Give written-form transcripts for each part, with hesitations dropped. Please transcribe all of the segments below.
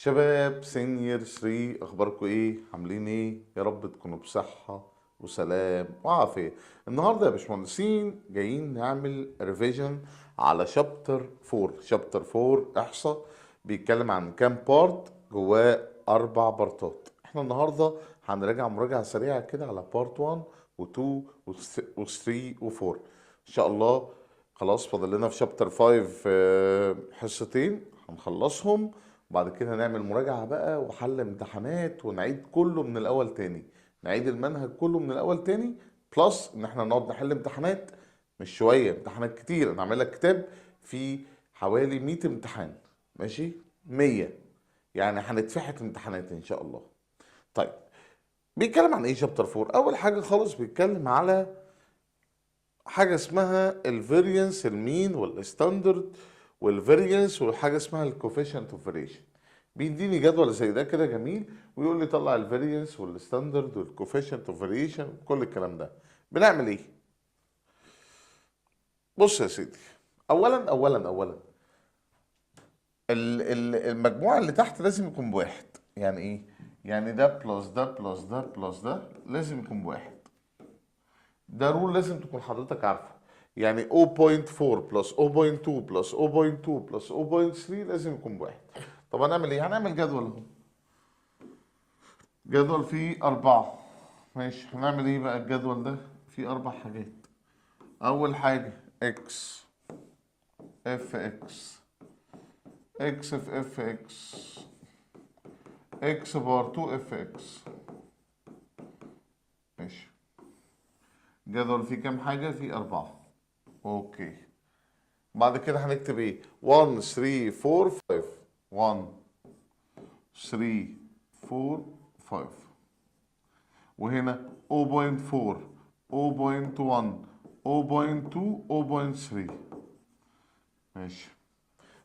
شباب senior 3، اخباركم ايه؟ عاملين ايه؟ يا رب تكونوا بصحة وسلام وعافية. النهاردة يا باشمهندسين جايين نعمل revision على chapter 4. chapter 4 احصاء، بيتكلم عن كام part؟ جواه 4 بارتات. احنا النهاردة هنراجع مراجعة سريعة كده على part 1 و2 و3 و4 ان شاء الله. خلاص فاضل لنا في chapter 5 حصتين هنخلصهم، وبعد كده هنعمل مراجعة بقى وحل امتحانات ونعيد كله من الأول تاني، نعيد المنهج كله من الأول تاني، plus إن احنا نقعد نحل امتحانات، مش شوية، امتحانات كتير. أنا عامل لك كتاب فيه حوالي 100 امتحان، ماشي؟ 100، يعني هنتفحت امتحانات إن شاء الله. طيب بيتكلم عن إيه chapter 4؟ أول حاجة خالص بيتكلم على حاجة اسمها ال variance، ال mean وال standard وال variance، وحاجة اسمها ال coefficient of variation. بيديني جدول زي ده كده جميل، ويقول لي طلع ال variance وال standard وال coefficient of variation، كل الكلام ده. بنعمل ايه؟ بص يا سيدي، اولا اولا اولا المجموع اللي تحت لازم يكون بواحد. يعني ايه؟ يعني ده plus ده plus ده plus ده لازم يكون بواحد. ده rule لازم تكون حضرتك عارفه. يعني 0.4 plus 0.2 plus 0.2 plus 0.3 لازم يكون بواحد. طب هنعمل ايه؟ هنعمل جدول اهو، جدول فيه 4. ماشي، هنعمل ايه بقى؟ الجدول ده فيه 4 حاجات. أول حاجة x f x x في f x x power 2 f x. ماشي، جدول فيه كام حاجة؟ فيه 4. okay، بعد كده هنكتب ايه؟ 1 3 4 5، 1 3 4 5، وهنا 0.4 0.1 0.2 0.3. ماشي،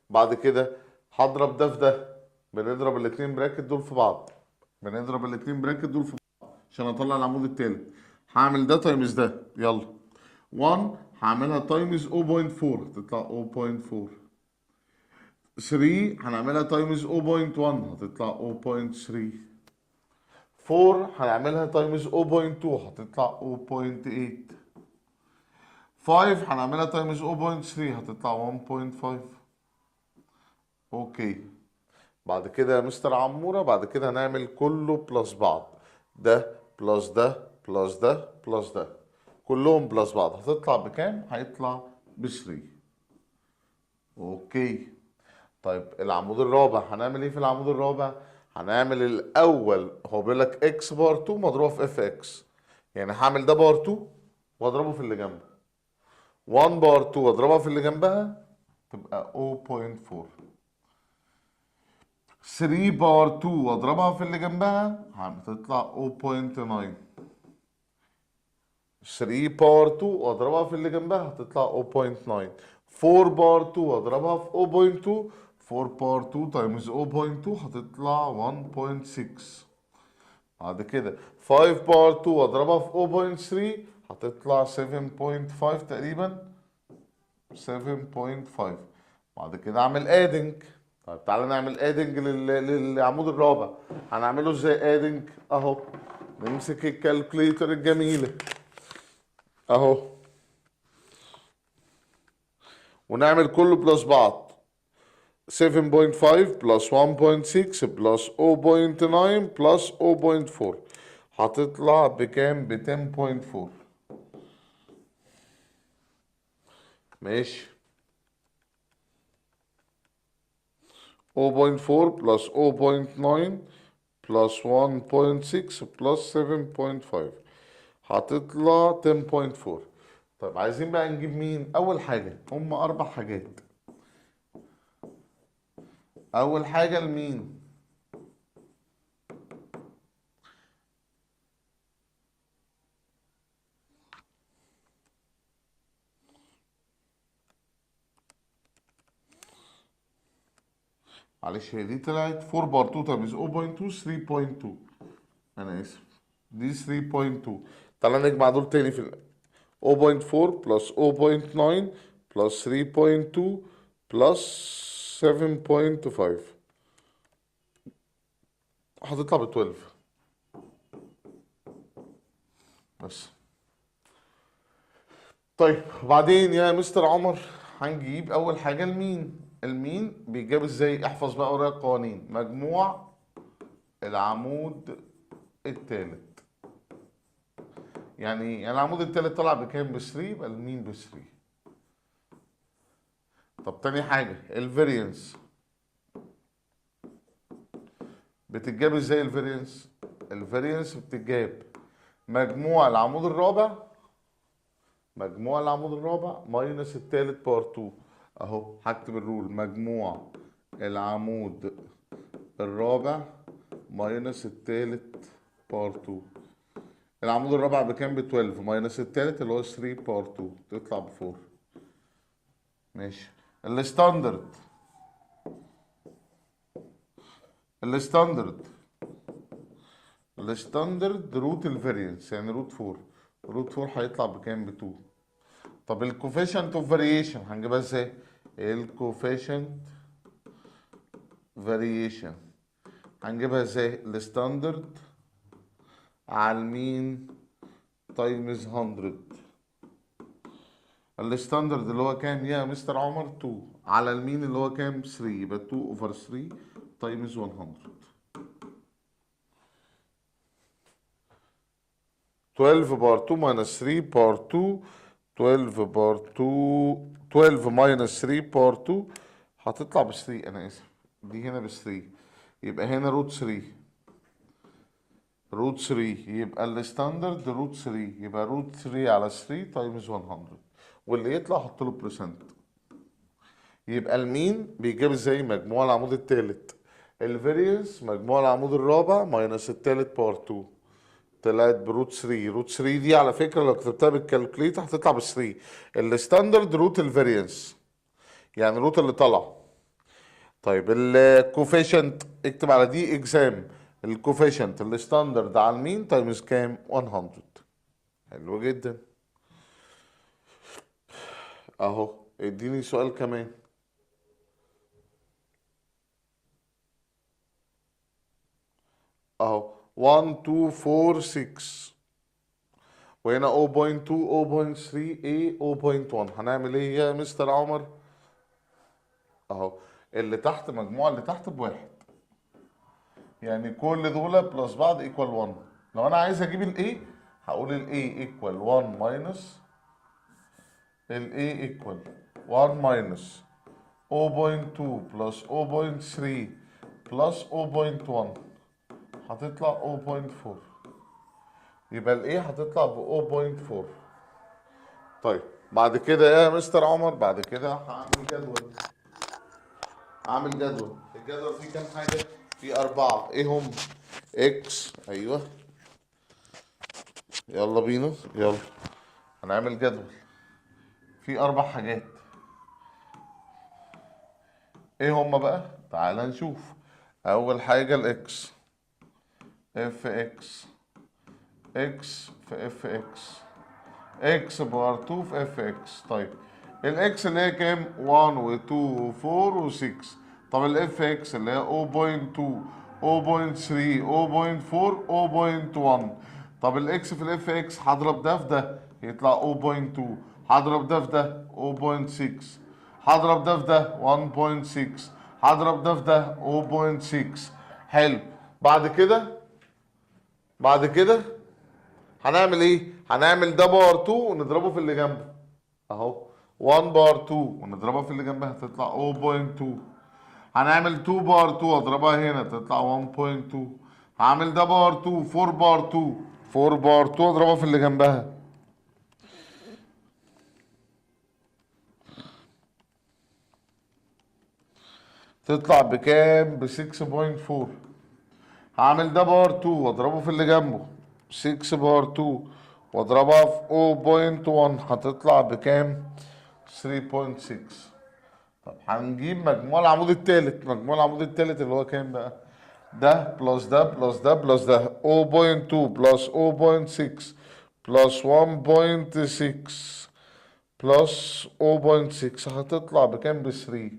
بعد كده هضرب ده في ده، بنضرب الاتنين bracket دول في بعض، بنضرب الاتنين bracket دول في بعض عشان اطلع العمود التالت. هعمل ده times ده، يلا 1 هعملها times 0.4 هتطلع 0.4، 3 هنعملها times 0.1 هتطلع 0.3، 4 هنعملها times 0.2 هتطلع 0.8، 5 هنعملها times 0.3 هتطلع 1.5. okay، بعد كده يا مستر عمورة، بعد كده هنعمل كله plus بعض، ده plus ده plus ده plus ده، كلهم plus بعض، هتطلع بكام؟ هيطلع ب 3. okay، طيب العمود الرابع هنعمل ايه في العمود الرابع؟ هنعمل الاول، هو بيقول لك x power 2 مضروبه في f x، يعني هعمل ده power 2 واضربه في اللي جنبه، 1 power 2 واضربها في اللي جنبها تبقى 0.4، 3 power 2 واضربها في اللي جنبها هتطلع 0.9، 3 power 2 واضربها في اللي جنبها هتطلع 0.9، 4 power 2 واضربها في 0.2، 4 power 2 times 0.2 هتطلع 1.6. بعد كده 5 power 2 واضربها في 0.3 هتطلع 7.5 تقريبا، 7.5. بعد كده اعمل adding. طيب تعالى نعمل adding للعمود الرابع. هنعمله ازاي adding؟ اهو نمسك ال calculator الجميلة اهو، ونعمل كله plus بعض، 7.5 plus 1.6 plus 0.9 plus 0.4 هتطلع بكام؟ ب 10.4. ماشي، 0.4 plus 0.9 plus 1.6 plus 7.5 هتطلع 10.4. طيب عايزين بقى نجيب مين؟ أول حاجة هم 4 حاجات. أول حاجة ال mean؟ معلش هي دي طلعت 4 power 2 times 0.2 3.2، أنا آسف دي 3.2. تعالى نجمع دول تاني في 0.4 plus 0.9 plus 3.2 plus 7.5. هتطلع ب 12 بس. طيب وبعدين يا مستر عمر هنجيب اول حاجة ال mean. ال mean بيتجاب ازاي؟ احفظ بقى ورايا القوانين. مجموع العمود الثالث، يعني العمود الثالث طلع بكام؟ ب 3، يبقى ال mean ب 3. طب تاني حاجة ال variance بتتجاب ازاي؟ ال variance، ال variance بتتجاب مجموع العمود الرابع، مجموع العمود الرابع minus الثالث power 2. اهو هكتب ال rule، مجموع العمود الرابع minus الثالث power 2. العمود الرابع بكام؟ ب 12 minus الثالث اللي هو 3 power 2، تطلع ب 4. ماشي. ال standard، ال standard، ال standard root ال variance، يعني root 4، root 4 هيطلع بكام؟ ب 2. طب ال coefficient of variation هنجيبها ازاي؟ ال coefficient variation هنجيبها ازاي؟ ال standard على ال mean times 100. ال standard اللي هو كام يا مستر عمر؟ 2 على ال mean اللي هو كام؟ 3، يبقى 2 over 3 times 100. 12 power 2 minus 3 power 2، 12 power 2، 12 minus 3 power 2 هتطلع ب 3، انا اسف دي هنا ب 3، يبقى هنا root 3، root 3، يبقى ال standard root 3، يبقى root 3 على 3 times 100، واللي يطلع حط له percent. يبقى ال mean بيجيب ازاي؟ مجموع العمود الثالث، ال variance مجموع العمود الرابع minus الثالث power 2، طلعت ب root 3. root 3 دي على فكرة لو كتبتها بال calculator هتطلع ب 3. ال standard root ال variance، يعني root اللي طلع. طيب ال coefficient اكتب على دي exam، ال coefficient ال standard على ال mean times كام؟ 100. حلو جدا. اهو اديني سؤال كمان. اهو 1 2 4 6، وهنا 0.2 0.3 A 0.1. هنعمل ايه يا مستر عمر؟ اهو اللي تحت مجموع اللي تحت بواحد، يعني كل دول plus بعض equal 1. لو انا عايز اجيب ال A هقول ال A equal 1 minus ال A equal 1 minus 0.2 plus 0.3 plus 0.1، هتطلع 0.4. يبقى ال A هتطلع ب 0.4. طيب بعد كده يا مستر عمر، بعد كده هعمل جدول. هعمل جدول، الجدول فيه كام حاجة؟ فيه 4. ايه هم؟ X، ايوه يلا بينا، يلا هنعمل جدول فيه 4 حاجات. ايه هم بقى؟ تعال نشوف. اول حاجة ال X، F X، X في F X، X power 2 في F X. طيب ال X اللي هي كام؟ 1 و 2 و 4 و 6. طب ال F X اللي هي 0.2 0.3 0.4 0.1. طب ال X في ال F X هضرب ده في ده يطلع 0.2، هضرب ده في ده 0.6، هضرب ده في ده 1.6، هضرب ده في ده 0.6. حلو. بعد كده، بعد كده هنعمل ايه؟ هنعمل ده power 2 ونضربه في اللي جنبه اهو، 1 power 2 ونضربها في اللي جنبها تطلع 0.2. هنعمل 2 power 2 اضربها هنا تطلع 1.2. هعمل ده power 2، 4 power 2، 4 power 2 اضربها في اللي جنبها. تطلع بكام؟ ب 6.4. هعمل ده power 2 واضربه في اللي جنبه 6 power 2 واضربها في 0.1 هتطلع بكام؟ 3.6. طب هنجيب مجموع العمود الثالث، مجموع العمود الثالث اللي هو كام بقى؟ ده plus ده plus ده plus ده 0.2 plus 0.6 plus 1.6 plus 0.6 هتطلع بكام؟ ب 3.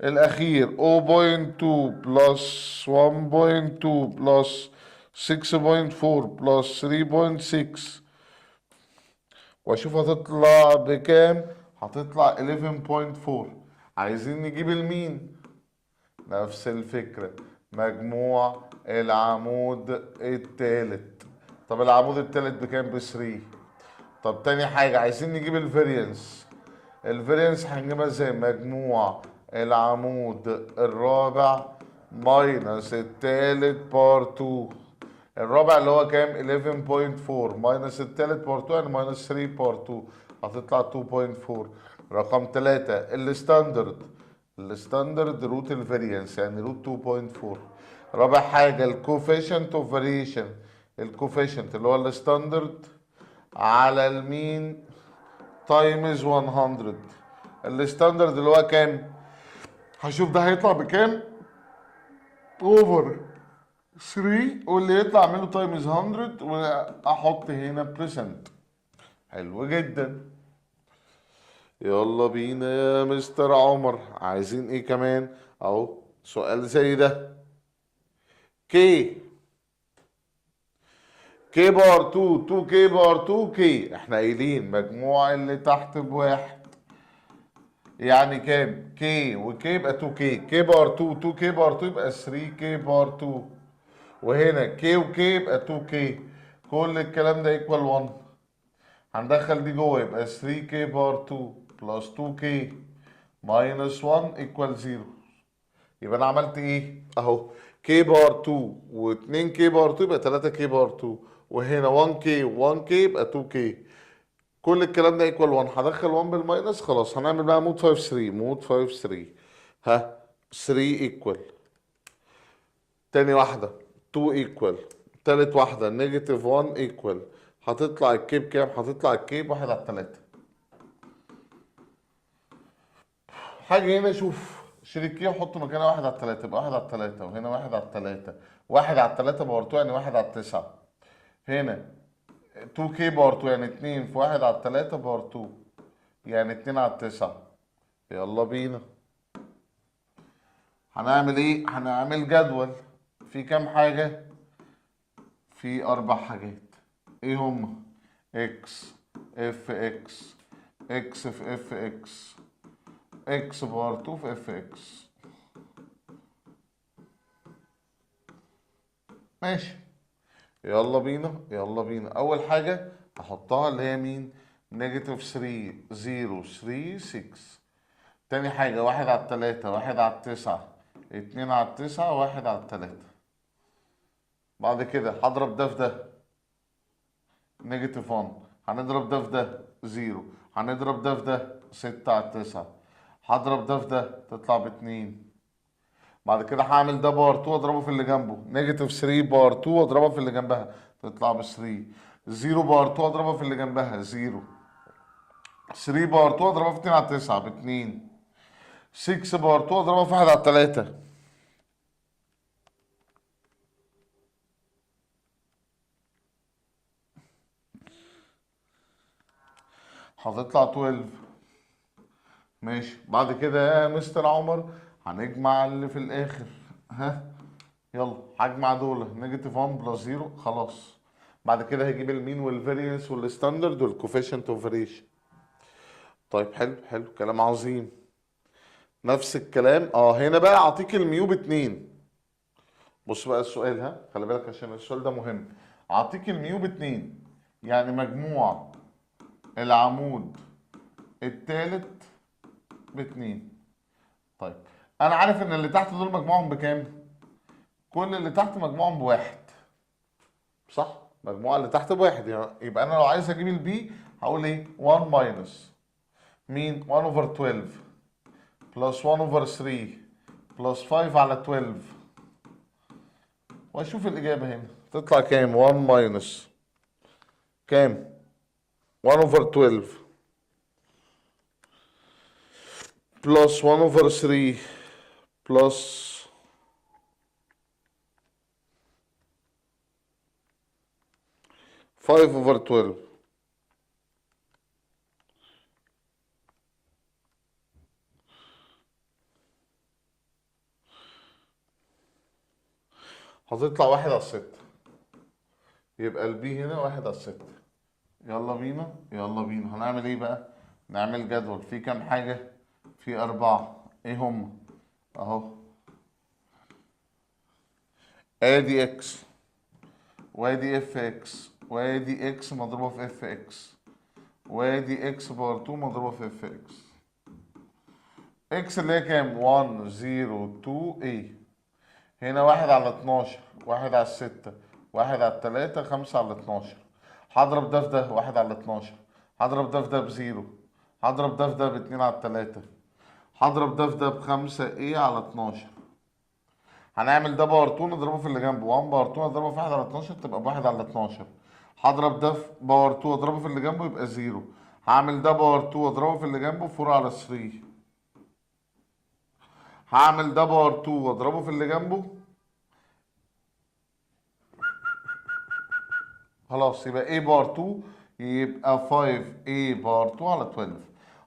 الاخير 0.2 plus 1.2 plus 6.4 plus 3.6، واشوف هتطلع بكام. هتطلع 11.4. عايزين نجيب ال mean، نفس الفكرة، مجموع العمود التالت. طب العمود التالت بكام؟ ب 3. طب تاني حاجة عايزين نجيب ال variance. ال variance هنجيبها ازاي؟ مجموع العمود الرابع minus التالت power 2. الرابع اللي هو كام؟ 11.4 minus التالت power 2 يعني minus 3 power 2، هتطلع 2.4. رقم 3 ال standard، ال standard root ال variance يعني root 2.4. رابع حاجة ال coefficient of variation، ال coefficient اللي هو ال standard على ال mean times 100. ال standard اللي هو كام؟ هشوف ده هيطلع بكام over 3، واللي يطلع اعمله times 100 واحط هنا percent. حلو جدا. يلا بينا يا مستر عمر، عايزين ايه كمان؟ اهو سؤال زي ده، K K power 2 2 K power 2 K. احنا قايلين مجموع اللي تحت بواحد، يعني كام؟ K و K يبقى 2 K، K power 2 2 K power 2 يبقى 3 K power 2، وهنا K و K يبقى 2 K، كل الكلام ده equal 1. هندخل دي جوه يبقى 3 K power 2 plus 2 K minus 1 equal 0. يبقى انا عملت ايه؟ اهو K power 2 و2 K power 2 يبقى 3 K power 2، وهنا 1 K 1 K يبقى 2 K، كل الكلام ده equal 1. هدخل 1 بال minus، خلاص. هنعمل بقى mode 5 3، mode 5 3، ها 3 equal، تاني واحدة 2 equal، تالت واحدة negative 1 equal. هتطلع ال K بكام؟ هتطلع ال K ب1 على 3. حاجة هنا شوف، شيل ال K وحط مكانها 1 على 3، يبقى 1 على 3، وهنا 1 على 3، 1 على 3 power 2 يعني 1 على 9. هنا 2 K power 2 يعني 2 في 1 على 3 power 2 يعني 2 على 9. يلا بينا. هنعمل ايه؟ هنعمل جدول في كام حاجة؟ في 4 حاجات. ايه هما؟ X F X، X في F X، X power 2 في F X. ماشي، يلا بينا يلا بينا. اول حاجة هحطها اللي هي مين؟ negative 3 0 3 6. تاني حاجة 1 على 3، 1 على 9، 2 على 9، 1 على 3. بعد كده هضرب ده في ده negative 1، هنضرب ده في ده 0، هنضرب ده في ده 6 على 9، هضرب ده في ده تطلع ب2. بعد كده هعمل ده power 2 واضربه في اللي جنبه، negative 3 power 2 واضربها في اللي جنبها تطلع ب 3، 0 power 2 اضربها في اللي جنبها 0، 3 power 2 اضربها في 2 على 9 ب 2، 6 power 2 اضربها في 1 على 3. هتطلع 12. ماشي. بعد كده يا مستر عمر هنجمع اللي في الاخر، ها يلا هجمع دول negative 1 plus 0، خلاص. بعد كده هجيب ال mean وال variance وال standard وال coefficient of variation. طيب حلو حلو، كلام عظيم. نفس الكلام هنا بقى اعطيك ال mu ب2. بص بقى السؤال، ها خلي بالك عشان السؤال ده مهم. اعطيك ال mu ب2 يعني مجموع العمود الثالث ب2. طيب انا عارف ان اللي تحت دول مجموعهم بكام؟ كل اللي تحت مجموعهم بواحد، صح؟ مجموعة اللي تحت بواحد، يعني يبقى انا لو عايز اجيب ال P هقول ايه؟ 1 minus مين؟ 1 over 12 plus 1 over 3 plus 5 على 12، واشوف الاجابة هنا تطلع كام؟ 1 minus كام؟ 1 over 12 plus 1 over 3 plus 5 over 12 هتطلع 1 على 6، يبقى ال b هنا 1 على 6. يلا بينا يلا بينا. هنعمل ايه بقى؟ نعمل جدول فيه كام حاجة؟ فيه 4. ايه هم؟ اهو، ادي x وادي f x وادي x مضروبة في f x وادي x power 2 مضروبة في f x. x اللي هي كام؟ 1 0 2 a. هنا 1 على 12، 1 على 6، 1 على 3، 5 على 12. هضرب ده في ده 1 على 12، هضرب ده في ده ب zero، هضرب ده في ده ب2 على 3، هضرب ده في ده ب5 a على 12. هنعمل ده power 2 نضربه في اللي جنبه، 1 power 2 نضربه في 1 على 12 تبقى ب1 على 12. هضرب ده في power 2 اضربه في اللي جنبه يبقى 0. هعمل ده power 2 اضربه في اللي جنبه 4 على 3. هعمل ده power 2 واضربه في اللي جنبه، خلاص يبقى a power 2 يبقى 5a power 2 على 12.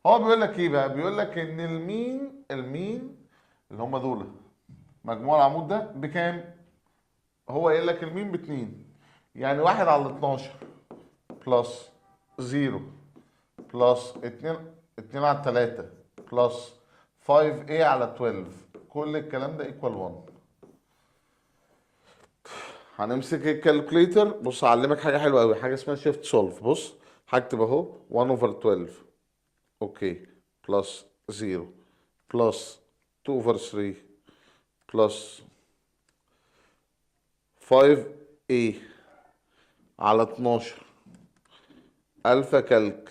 هو بيقول لك ايه بقى؟ بيقول لك ان ال mean، ال mean اللي هم دول مجموع العمود ده بكام؟ هو قايل لك ال mean ب2، يعني 1 على 12 plus 0 plus 2 على 3 plus 5a على 12، كل الكلام ده equal 1. هنمسك ال calculator. بص هعلمك حاجة حلوة قوي، حاجة اسمها shift solve. بص هكتب اهو 1 over 12 okay plus 0 plus 2 over 3 plus 5a على 12 alpha calc،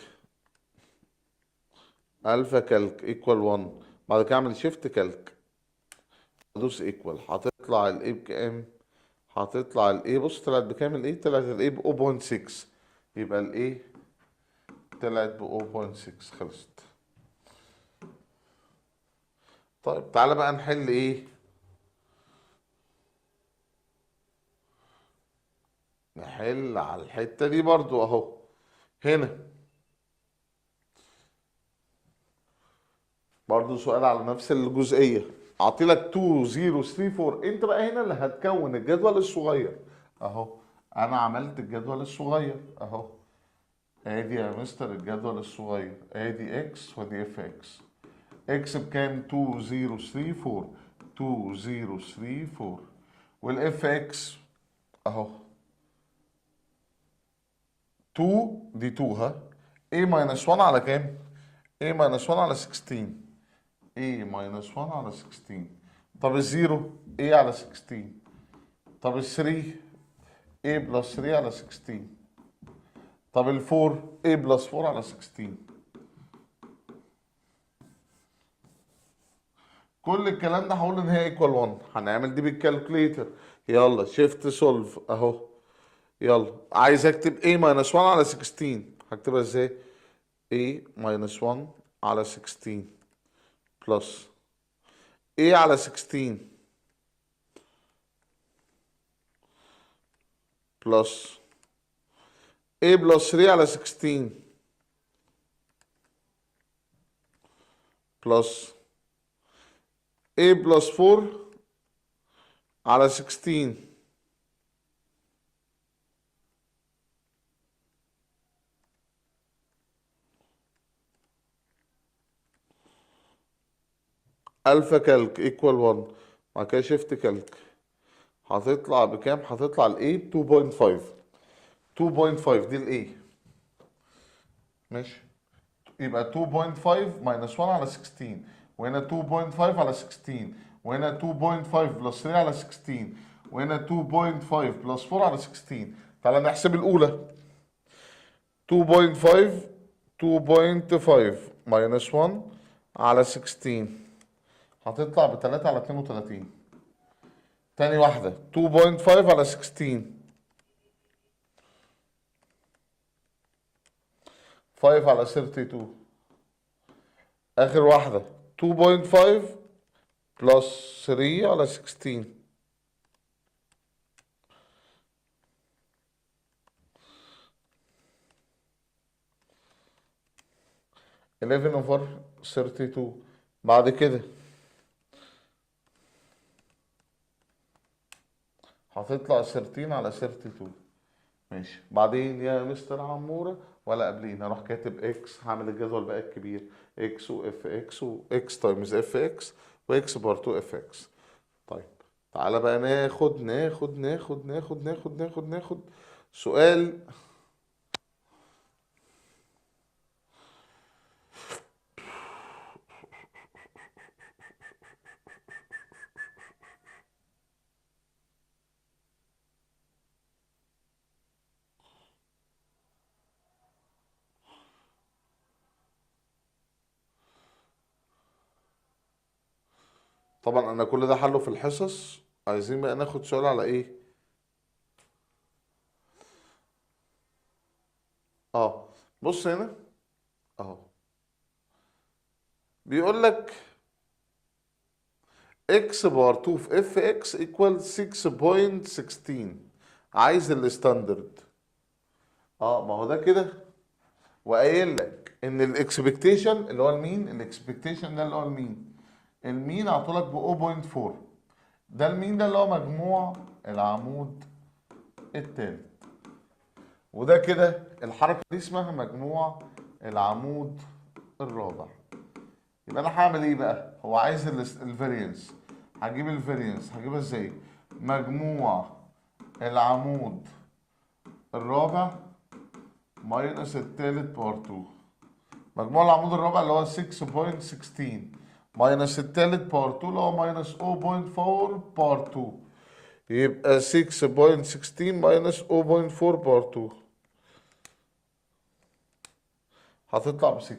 alpha calc equal 1. بعد كده اعمل shift calc ادوس equal، هتطلع ال a بكام؟ هتطلع ال a، بص طلعت بكام ال a؟ طلعت ال a ب 0.6، يبقى ال a طلعت ب 0.6. خلصت. طيب تعالى بقى نحل ايه؟ نحل على الحتة دي برضو اهو. هنا برضو سؤال على نفس الجزئية، اعطي لك 2 0 3 4. انت بقى هنا اللي هتكون الجدول الصغير اهو. انا عملت الجدول الصغير اهو، ادي يا مستر الجدول الصغير، ادي x وادي f x. x بكام؟ 2 0 3 4، 2 0 3 4. وال f x اهو 2، دي 2 ها، a minus 1 على كام؟ a minus 1 على 16، a minus 1 على 16. طب ال zero a على 16، طب ال 3 a plus 3 على 16، طب ال 4 a plus 4 على 16. كل الكلام ده هقول ان هي equal 1. هنعمل دي بال calculator. يلا shift solve اهو. يلا عايز اكتب a minus 1 على 16، هكتبها ازاي؟ a minus 1 على 16 plus a على 16 plus a plus 3 على 16 plus a plus 4 على 16 alpha calc equal 1. بعد كده shift calc، هتطلع بكام؟ هتطلع ال a 2.5، 2.5 دي ال a ماشي. يبقى 2.5 minus 1 على 16، وهنا 2.5 على 16، وهنا 2.5 plus 3 على 16، وهنا 2.5 plus 4 على 16. تعالى نحسب الاولى. 2.5 2.5 minus 1 على 16 هتطلع ب 3 على 32. تاني واحدة 2.5 على 16، 5 على 32. آخر واحدة 2.5 plus 3 على 16. 11 over 32. بعد كده هتطلع 13 على 32. ماشي. بعدين يا مستر عموره ولا قبلين اروح كاتب x، هعمل الجدول بقى الكبير اكس واف اكس واكس تايمز اف اكس واكس بار 2 اف اكس. طيب تعالى بقى ناخد ناخد ناخد ناخد ناخد ناخد ناخد سؤال. طبعا انا كل ده حله في الحصص، عايزين بقى ناخد سؤال على ايه؟ بص هنا اهو، بيقول لك x power 2 في f x equal 6.16، عايز ال standard. ما هو ده كده، وقايل لك ان ال expectation اللي هو ال mean، ال expectation ده اللي هو ال mean، ال mean عطولك ب 0.4، ده ال mean ده اللي هو مجموع العمود التالت، وده كده الحركة دي اسمها مجموع العمود الرابع. يبقى انا هعمل ايه بقى؟ هو عايز ال variance، هجيب ال variance، هجيبها ازاي؟ مجموع العمود الرابع minus التالت power 2. مجموع العمود الرابع اللي هو 6.16 minus التالت power 2 اللي هو minus 0.4 power 2، يبقى 6.16 minus 0.4 power 2 هتطلع ب 6.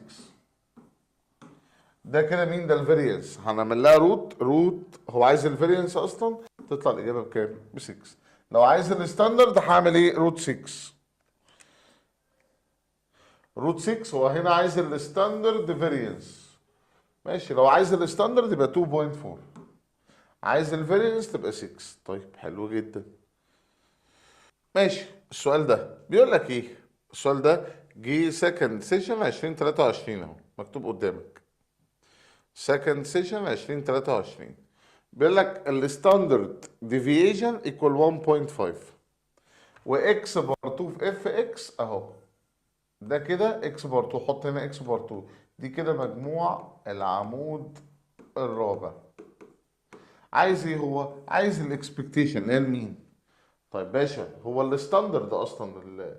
ده كده مين؟ ده ال variance، هنعمل لها root root، هو عايز ال variance اصلا، تطلع الاجابه بكام؟ ب 6. لو عايز ال standard هعمل ايه؟ root 6. root 6 هو هنا عايز ال standard variance، ماشي. لو عايز ال standard يبقى 2.4، عايز ال variance تبقى 6. طيب حلو جدا. ماشي. السؤال ده بيقول لك ايه؟ السؤال ده جه second session 2023 اهو مكتوب قدامك، second session 2023. بيقول لك ال standard deviation equal 1.5 و x power 2 في f x اهو، ده كده x power 2، حط هنا x power 2، دي كده مجموع العمود الرابع. عايز ايه هو؟ عايز ال expectation اللي هي ال mean. طيب باشا هو ال standard اصلا،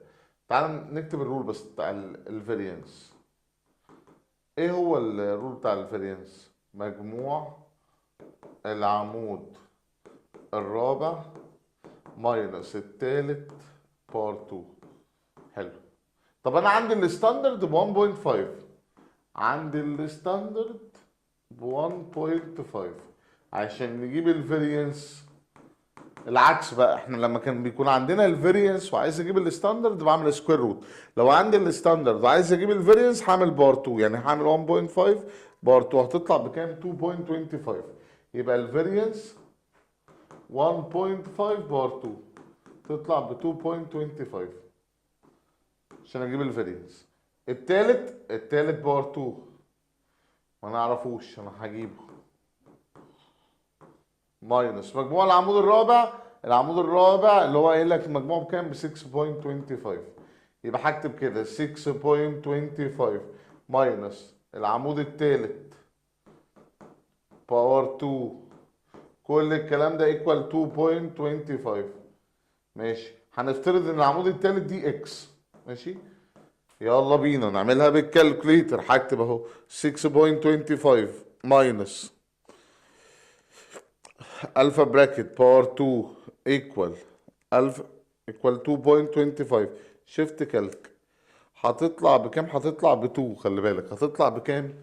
تعال نكتب ال rule بس بتاع ال variance. ايه هو ال rule بتاع ال variance؟ مجموع العمود الرابع minus التالت power 2. حلو. طب انا عندي ال standard ب 1.5، عندي ال standard ب 1.5، عشان نجيب ال variance العكس بقى، احنا لما كان بيكون عندنا ال variance وعايز اجيب ال standard بعمل square root، لو عندي ال standard وعايز اجيب ال variance هعمل power 2، يعني هعمل 1.5 power 2 هتطلع بكام؟ 2.25. يبقى ال variance 1.5 power 2 تطلع ب 2.25 عشان اجيب ال variance. التالت، التالت power 2 ما نعرفوش، انا هجيبه minus مجموع العمود الرابع، العمود الرابع اللي هو قايل لك المجموع بكام؟ ب 6.25، يبقى هكتب كده 6.25 minus العمود التالت power 2، كل الكلام ده equal 2.25. ماشي. هنفترض ان العمود التالت دي x، ماشي. يلا بينا نعملها بال calculator. هكتب اهو 6.25 minus alpha bracket power 2 equal alpha equal 2.25، shift calc. هتطلع بكام؟ هتطلع ب 2، خلي بالك هتطلع بكام؟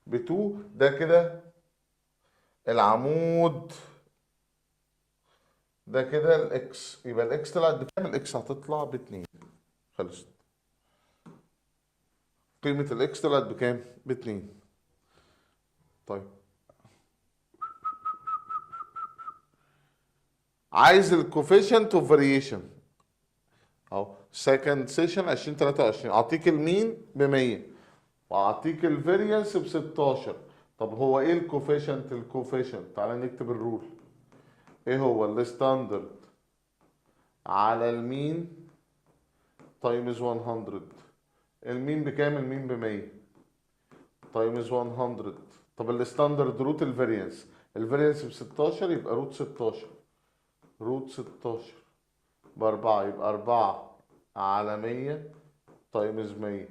ب 2. ده كده العمود، ده كده ال x، يبقى ال x طلعت بكام؟ ال x هتطلع ب 2. خلصت. قيمة ال x طلعت بكام؟ ب 2. طيب عايز ال coefficient of variation اهو، second session 2023، اعطيك ال mean ب 100 واعطيك ال variance ب 16. طب هو ايه ال coefficient؟ ال coefficient تعالى نكتب ال rule. ايه هو ال standard على ال mean times 100. ال mean بكام؟ ال mean ب 100 times 100. طب ال standard root ال variance، ال variance ب 16 يبقى root 16، root 16 ب 4 يبقى 4 على 100 times 100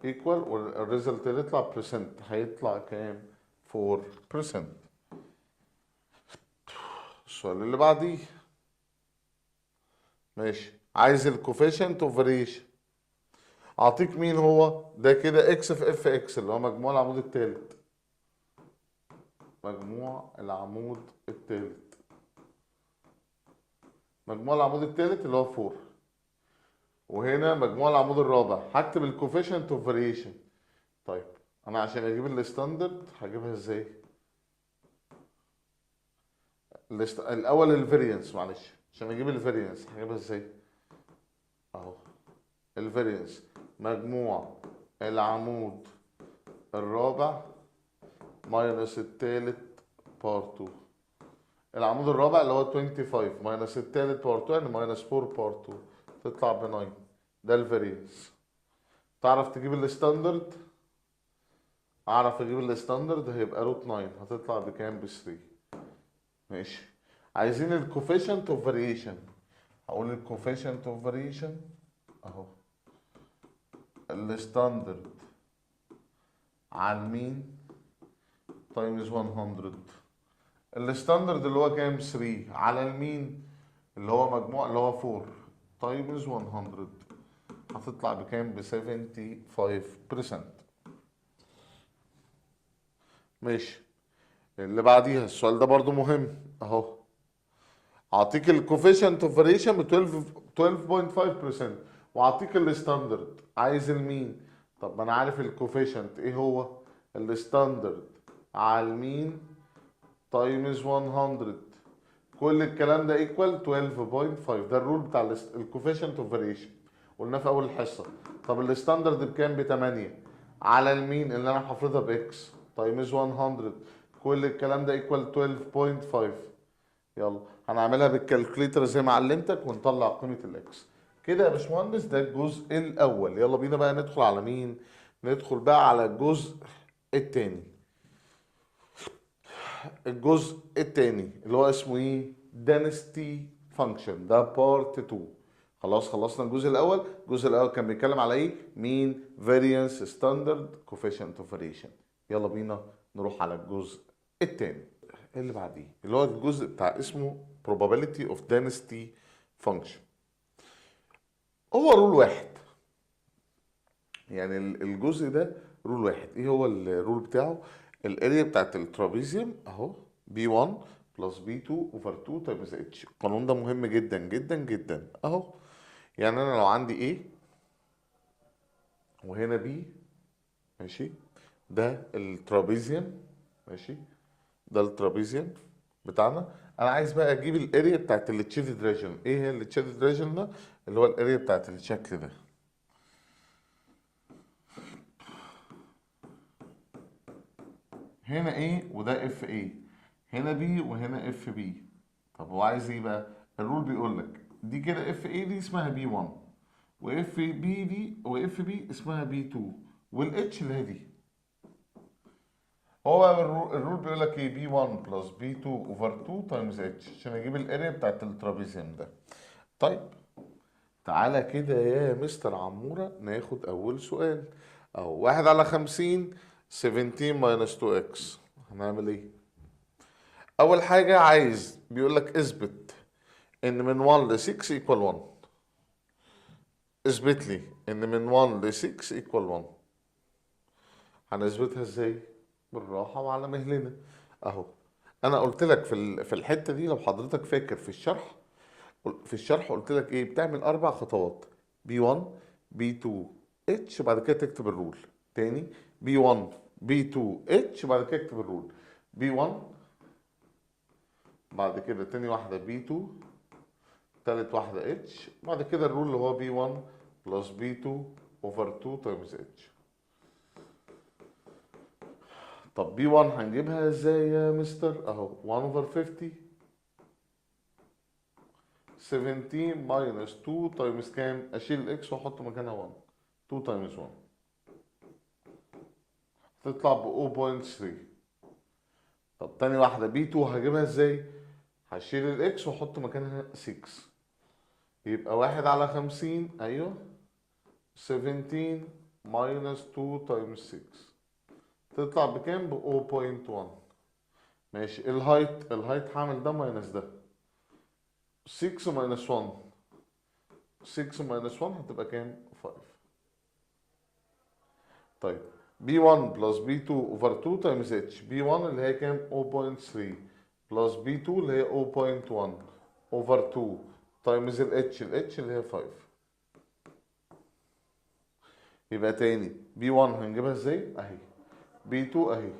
equal، وال result اللي يطلع percent هيطلع كام؟ 4%. السؤال اللي بعديه ماشي، عايز ال coefficient of variation. اعطيك مين هو ده كده؟ X في F X اللي هو مجموع العمود الثالث، مجموع العمود الثالث، مجموع العمود الثالث اللي هو 4، وهنا مجموع العمود الرابع. هكتب ال coefficient of variation. طيب انا عشان اجيب ال standard هجيبها ازاي؟ الاول ال variance، معلش عشان اجيب ال variance هجيبها ازاي؟ اهو ال variance مجموع العمود الرابع minus التالت power 2. العمود الرابع اللي هو 25 minus التالت power 2 يعني minus 4 power 2 تطلع ب 9. ده ال variance. تعرف تجيب ال standard؟ اعرف اجيب ال standard، هيبقى root 9 هتطلع بكام؟ ب 3. ماشي، عايزين ال coefficient of variation. هقول ال coefficient of variation اهو ال standard على ال mean times 100. ال standard اللي هو كام؟ 3 على ال mean اللي هو مجموع اللي هو 4 times 100 هتطلع بكام؟ ب 75%. ماشي، اللي بعديها السؤال ده برضو مهم اهو. اعطيك ال coefficient of variation ب 12.5% واعطيك ال standard، عايز ال mean. طب ما انا عارف ال coefficient ايه هو؟ ال standard على ال mean times 100. كل الكلام ده equal 12.5. ده ال rule بتاع ال coefficient of variation قلناه في اول الحصه. طب ال standard بكام؟ ب 8 على ال mean اللي انا حافظها ب X times 100. كل الكلام ده equal 12.5. يلا هنعملها بال calculator زي ما علمتك ونطلع قيمه ال X. كده يا باشمهندس ده الجزء الاول. يلا بينا بقى ندخل على مين؟ ندخل بقى على الجزء الثاني. الجزء الثاني اللي هو اسمه ايه؟ density function. ده part 2. خلاص خلصنا الجزء الاول. الجزء الاول كان بيتكلم على ايه؟ mean، variance، standard، coefficient of variation. يلا بينا نروح على الجزء الثاني اللي بعديه اللي هو الجزء بتاع اسمه probability of density function. هو rule واحد، يعني الجزء ده rule واحد. ايه هو ال rule بتاعه؟ ال area بتاعت ال trapezium اهو B1 plus B2 over 2 times H. القانون ده مهم جدا جدا جدا اهو. يعني انا لو عندي A وهنا B، ماشي، ده ال trapezium، ماشي، ده ال trapezium بتاعنا. انا عايز بقى اجيب ال area بتاعت ال shaded region. ايه هي ال shaded region ده؟ اللي هو ال area بتاعت الشكل ده. هنا A وده F A، هنا B وهنا F B. طب هو عايز ايه بقى؟ ال rule بيقول لك دي كده F A دي اسمها B 1، و F B دي و F B اسمها B 2، وال H اللي هي دي. هو ال rule بيقول لك ايه؟ B 1 plus B 2 over 2 times H عشان اجيب ال area بتاعت ال trapezium ده. طيب تعالى كده يا مستر عمورة ناخد اول سؤال اهو. 1 على 50 17 minus 2 x. هنعمل ايه؟ اول حاجة عايز بيقول لك اثبت ان من 1 ل 6 equal 1. اثبت لي ان من 1 ل 6 equal 1. هنثبتها ازاي؟ بالراحة وعلى مهلنا اهو. انا قلت لك في الحتة دي لو حضرتك فاكر في الشرح، قلت لك ايه؟ بتعمل 4 خطوات: B1 B2 H، بعد كده تكتب ال rule تاني B1 B2 H، بعد كده اكتب ال rule B1، بعد كده تاني واحدة B2، تالت واحدة H، بعد كده ال rule اللي هو B1 plus B2 over 2 times H. طب B1 هنجيبها ازاي يا مستر؟ اهو 1 over 50 17 minus 2 times كام؟ اشيل ال x واحط مكانها 1، 2 times 1 تطلع ب 0.3. طب تاني واحدة B 2 هجيبها ازاي؟ هشيل ال x واحط مكانها 6، يبقى 1 على 50، ايوه 17 minus 2 times 6 تطلع بكام؟ ب 0.1. ماشي. ال height، ال height هعمل ده minus ده، 6 minus 1، 6 minus 1 هتبقى كام؟ 5. طيب B1 plus B2 over 2 times H. B1 اللي هي كام؟ 0.3 plus B2 اللي هي 0.1 over 2 times ال H، ال H اللي هي 5. يبقى تاني B1 هنجيبها ازاي؟ اهي، B2 اهي،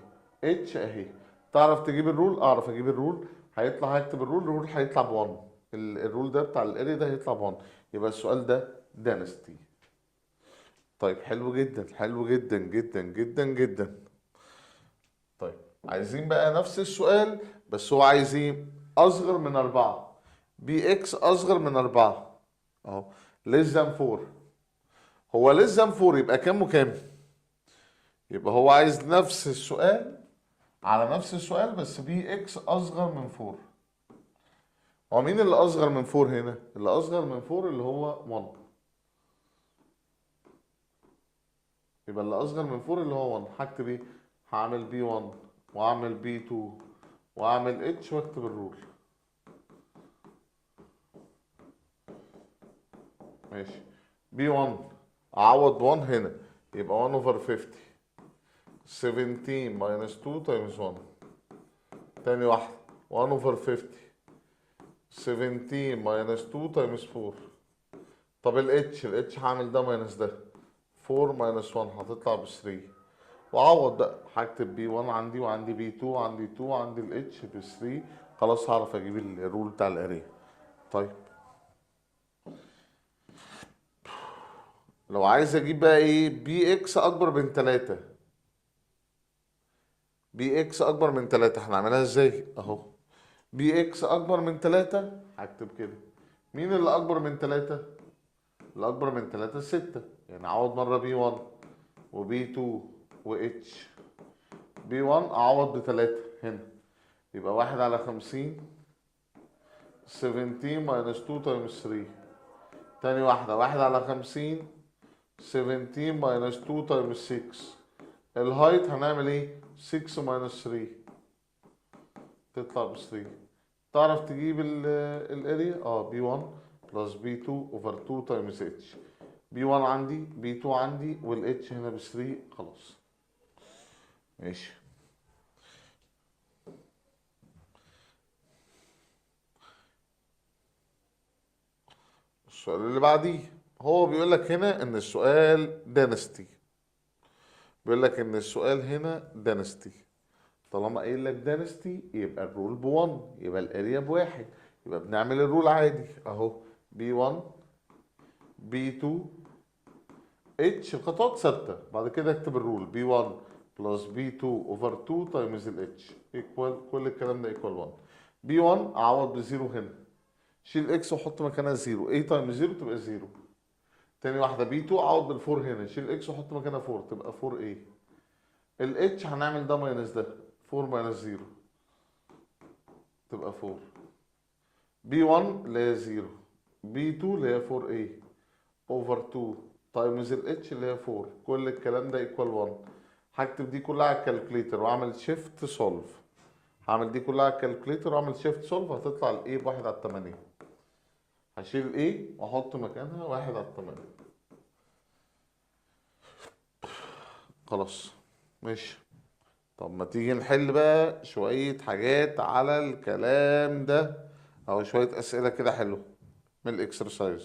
H اهي. تعرف تجيب ال rule؟ اعرف اجيب ال rule. هيطلع، هكتب ال rule، ال rule هيطلع ب 1، ال rule ده بتاع ال area ده هيطلع ب 1. يبقى السؤال ده density. طيب حلو جدا، حلو جدا جدا جدا جدا. طيب عايزين بقى نفس السؤال بس هو عايز ايه؟ اصغر من 4، B x اصغر من 4 اهو، less than 4. هو less than 4 يبقى كام وكام؟ يبقى هو عايز نفس السؤال على نفس السؤال بس B x اصغر من 4. هو مين اللي اصغر من 4 هنا؟ اللي اصغر من 4 اللي هو 1. يبقى اللي اصغر من 4 اللي هو 1. هكتب ايه؟ هعمل B 1 واعمل B 2 واعمل H واكتب ال rule. ماشي. B 1 اعوض ب 1 هنا، يبقى 1 over 50، 17 minus 2 times 1. تاني واحدة 1 over 50، 17 minus 2 times 4. طب ال H، ال H هعمل ده minus ده، 4 minus 1 هتطلع ب 3. وعوض بقى، هكتب B 1 عندي وعندي B 2 وعندي 2 وعندي ال H ب 3. خلاص هعرف اجيب ال rule بتاع ال area. طيب لو عايز اجيب بقى ايه؟ B x اكبر من 3، B x اكبر من 3 هنعملها ازاي؟ اهو B x اكبر من 3 هكتب كده، مين اللي اكبر من 3؟ اللي اكبر من 3 6، يعني اعوض مره B 1 و B 2 و H. B 1 اعوض ب 3 هنا، يبقى 1 على 50، 17 minus 2 times 3. تاني واحدة 1 على 50، 17 minus 2 times 6. ال height هنعمل ايه؟ 6 minus 3 تطلع ب 3. تعرف تجيب ال area؟ B 1 plus B 2 over 2 times H. B 1 عندي، B 2 عندي، وال H هنا ب 3. خلاص ماشي. السؤال اللي بعديه هو بيقول لك هنا ان السؤال density، بيقول لك ان السؤال هنا density. طالما قايل لك density يبقى ال rule ب 1، يبقى ال area بواحد، يبقى بنعمل ال rule عادي اهو، B 1 B 2 H، الخطوات ثابته. بعد كده اكتب ال rule B 1 plus B 2 over 2 times ال H equal، كل الكلام ده equal 1. B 1 اعوض ب zero هنا، شيل x وحط مكانها zero، A times zero تبقى zero. تاني واحده B 2 اعوض بال four هنا، شيل x وحط مكانها 4 تبقى 4 A. ال H هنعمل ده minus ده، 4 minus 0 تبقى 4. B 1 اللي هي 0، B 2 اللي هي 4 A over 2 times ال H اللي هي 4، كل الكلام ده equal 1. هكتب دي كلها على ال calculator واعمل shift solve، هعمل دي كلها على ال calculator واعمل shift solve، هتطلع ال A ب 1 على 8. هشيل ال A واحط مكانها 1 على 8. خلاص ماشي. طب ما تيجي نحل بقى شوية حاجات على الكلام ده، او شوية اسئلة كده حلوة من ال exercise.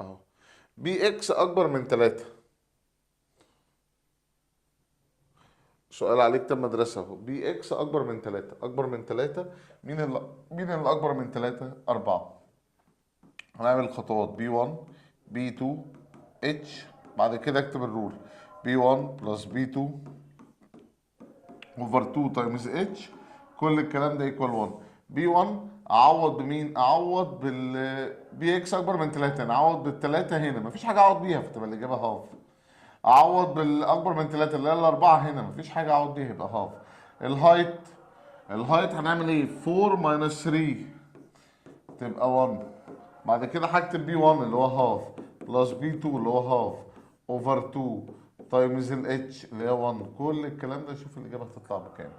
اهو B x اكبر من 3، سؤال عليه كتاب مدرسة اهو. B x اكبر من 3، اكبر من 3، مين اللي اكبر من 3؟ 4. هنعمل خطوات B 1 B 2 H، بعد كده اكتب ال rule B 1 plus B 2 over 2 times h، كل الكلام ده equal 1. b 1 اعوض بمين؟ اعوض بال b x اكبر من 3، انا اعوض بالثلاثة هنا، مفيش حاجة اعوض بيها فتبقى الاجابة half. اعوض بالاكبر من 3 اللي هي الاربعة هنا، مفيش حاجة اعوض بيها يبقى half. ال height، ال height هنعمل ايه؟ 4 minus 3 تبقى 1. بعد كده هكتب b 1 اللي هو half plus b 2 اللي هو half over 2 times ال h اللي هي 1. كل الكلام ده شوف الاجابة هتطلع بكام.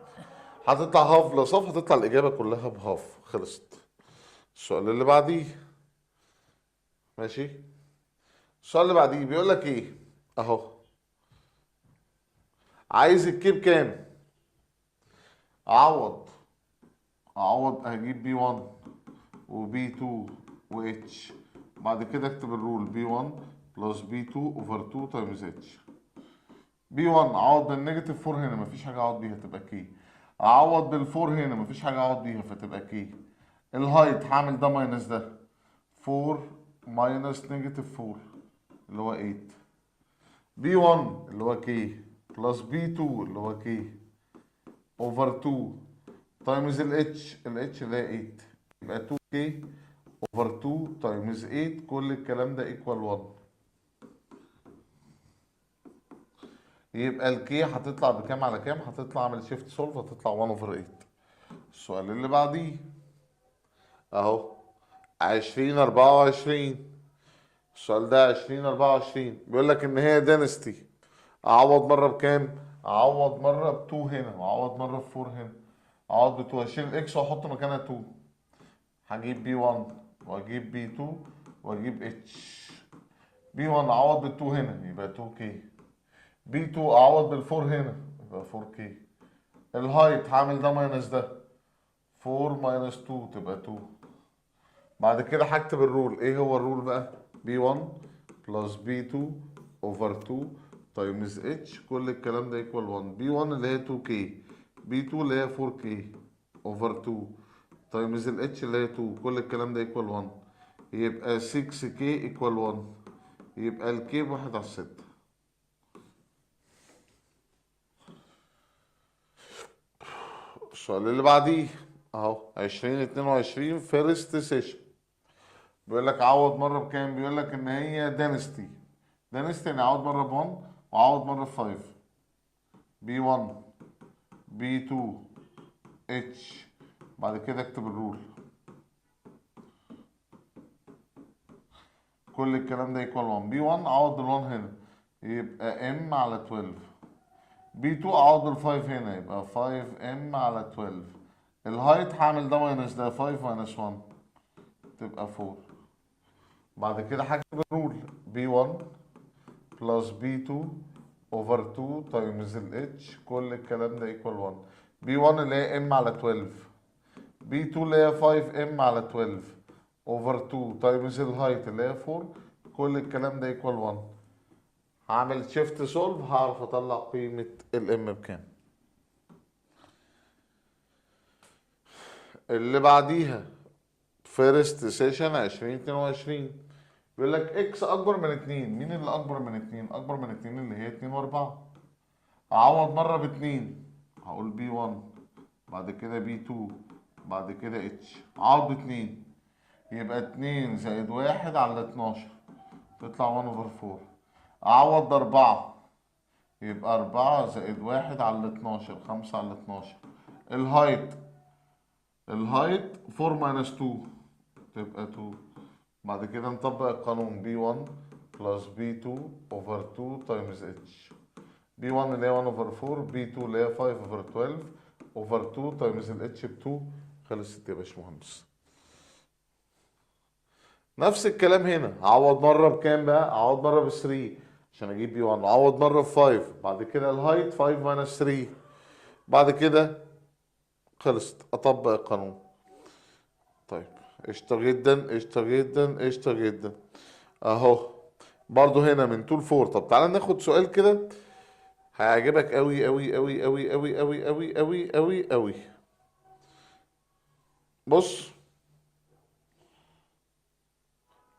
هتطلع half plus half، هتطلع الاجابة كلها ب half. خلصت. السؤال اللي بعديه، ماشي. السؤال اللي بعديه بيقول لك ايه؟ اهو عايز ال k بكام؟ اعوض، اعوض هجيب b 1 و b 2 و h. بعد كده اكتب ال rule b 1 plus b 2 over 2 times h. b 1 اعوض بال negative 4 هنا، مفيش حاجة اعوض بيها تبقى k. اعوض بال four هنا، مفيش حاجة اعوض بيها فتبقى k. ال height هعمل ده minus ده، 4 minus negative 4 اللي هو 8. b 1 اللي هو k plus b 2 اللي هو k over 2 times ال h، ال h اللي هي 8، يبقى 2 k over 2 times 8. كل الكلام ده equal 1. يبقى ال k هتطلع بكام على كام؟ هتطلع، اعمل shift solve، هتطلع 1 over 8. السؤال اللي بعديه اهو 2024. السؤال ده 2024 بيقول لك ان هي density. اعوض مرة بكام؟ اعوض مرة ب 2 هنا، واعوض مرة ب 4 هنا. اعوض ب 2، اشيل ال x واحط مكانها 2. هجيب b 1 واجيب b 2 واجيب h. b 1 اعوض بال 2 هنا يبقى 2 k. b 2 اعوض بال 4 هنا يبقى 4 k. ال height هعمل ده minus ده، 4 minus 2 تبقى 2. بعد كده هكتب ال rule. ايه هو ال rule بقى؟ b 1 plus b 2 over 2 times h، كل الكلام ده equal 1. b 1 اللي هي 2 k، b 2 اللي هي 4 k over 2 times ال h اللي هي 2، كل الكلام ده equal 1. يبقى 6 k equal 1، يبقى ال k بواحد على 6. السؤال اللي بعديه اهو 2022 first session. بيقول لك عوض مرة بكام؟ بيقول لك ان هي density. density يعني عوض مرة ب 1 وعوض مرة ب 5. b 1 b 2 h. بعد كده اكتب ال rule. كل الكلام ده equal 1. b 1 عوض بال 1 هنا يبقى m على 12. b 2 اعوض بال 5 هنا يبقى 5 m على 12. ال height هعمل ده minus ده، 5 minus 1 تبقى 4. بعد كده هكتب ال rule b 1 plus b 2 over 2 times ال h، كل الكلام ده equal 1. b 1 اللي هي m على 12، b 2 اللي هي 5 m على 12 over 2 times ال height اللي هي 4، كل الكلام ده equal 1. هعمل shift solve هعرف اطلع قيمة ال m بكام. اللي بعديها first session 2022 بيقول لك x اكبر من 2. مين اللي اكبر من 2؟ اكبر من 2 اللي هي 2 و4. اعوض مرة ب 2، هقول b 1 بعد كده b 2 بعد كده h. اعوض ب 2 يبقى 2 زائد 1 على 12 تطلع 1 over 4. اعوض ب 4 يبقى 4 زائد 1 على 12، 5 على 12. ال height، ال height 4 minus 2 تبقى 2. بعد كده نطبق القانون b 1 plus b 2 over 2 times h. b 1 اللي هي 1 over 4، b 2 اللي هي 5 over 12 over 2 times ال h ب 2. خلصت يا باشمهندس. نفس الكلام هنا، اعوض مرة بكام بقى؟ اعوض مرة ب 3 عشان اجيب b 1، اعوض مرة ب 5، بعد كده ال height 5 minus 3، بعد كده خلصت، اطبق القانون. طيب قشطه جدا قشطه جدا قشطه جدا. اهو برضو هنا من 2 ل 4. طب تعالى ناخد سؤال كده هيعجبك قوي قوي قوي قوي قوي قوي قوي قوي قوي قوي. بص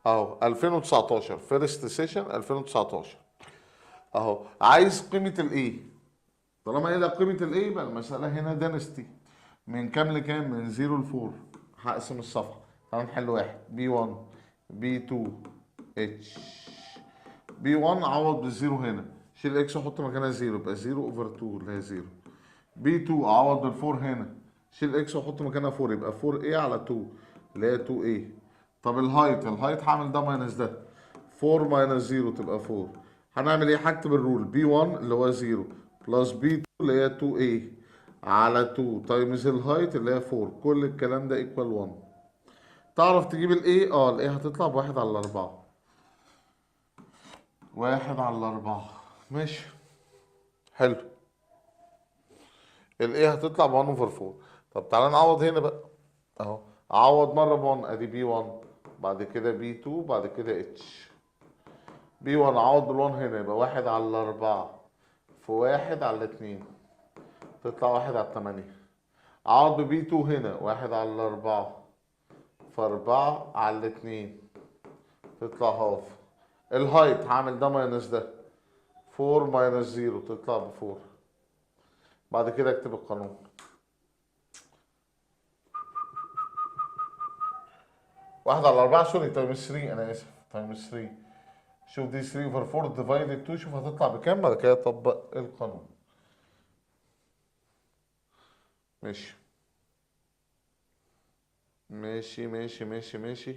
اهو 2019 first session 2019 اهو، عايز قيمة ال a. طالما قايل لك قيمة ال a يبقى المسالة هنا density. من كام لكام؟ من 0 ل 4. هقسم الصفحة. تعالى نحل واحد. B 1 B 2 H. B 1 عوض بال zero هنا، شيل x وحط مكانها 0، يبقى 0 over 2 اللي هي 0. B 2 عوض بال four هنا، شيل x وحط مكانها 4، يبقى 4 a على 2 اللي هي 2 a. طب ال height، ال height هعمل ده minus ده، 4 minus 0 تبقى 4. هنعمل ايه؟ هكتب ال rule B 1 اللي هو 0 plus B 2 اللي هي 2 a على 2 times ال height اللي هي 4، كل الكلام ده equal 1. تعرف تجيب ال a؟ ال a هتطلع بواحد على 4. 1 على 4. ماشي حلو. ال a هتطلع ب 1 over 4. طب تعالى نعوض هنا بقى اهو، اعوض مرة ب 1، ادي B 1، بعد كده B 2، بعد كده H. B 1 اعوض بال 1 هنا، يبقى 1 على 4 في 1 على 2، تطلع 1 على 8. اعوض ب B 2 هنا، 1 على 4 في 4 على 2، تطلع half. ال height هعمل ده minus ده، 4 minus 0 تطلع ب 4. بعد كده اكتب القانون. 1 على 4 sorry times 3، انا اسف times 3. شوف دي 3 over 4 divided 2، شوف هتطلع بكام، بعد كده طبق القانون. ماشي ماشي ماشي ماشي ماشي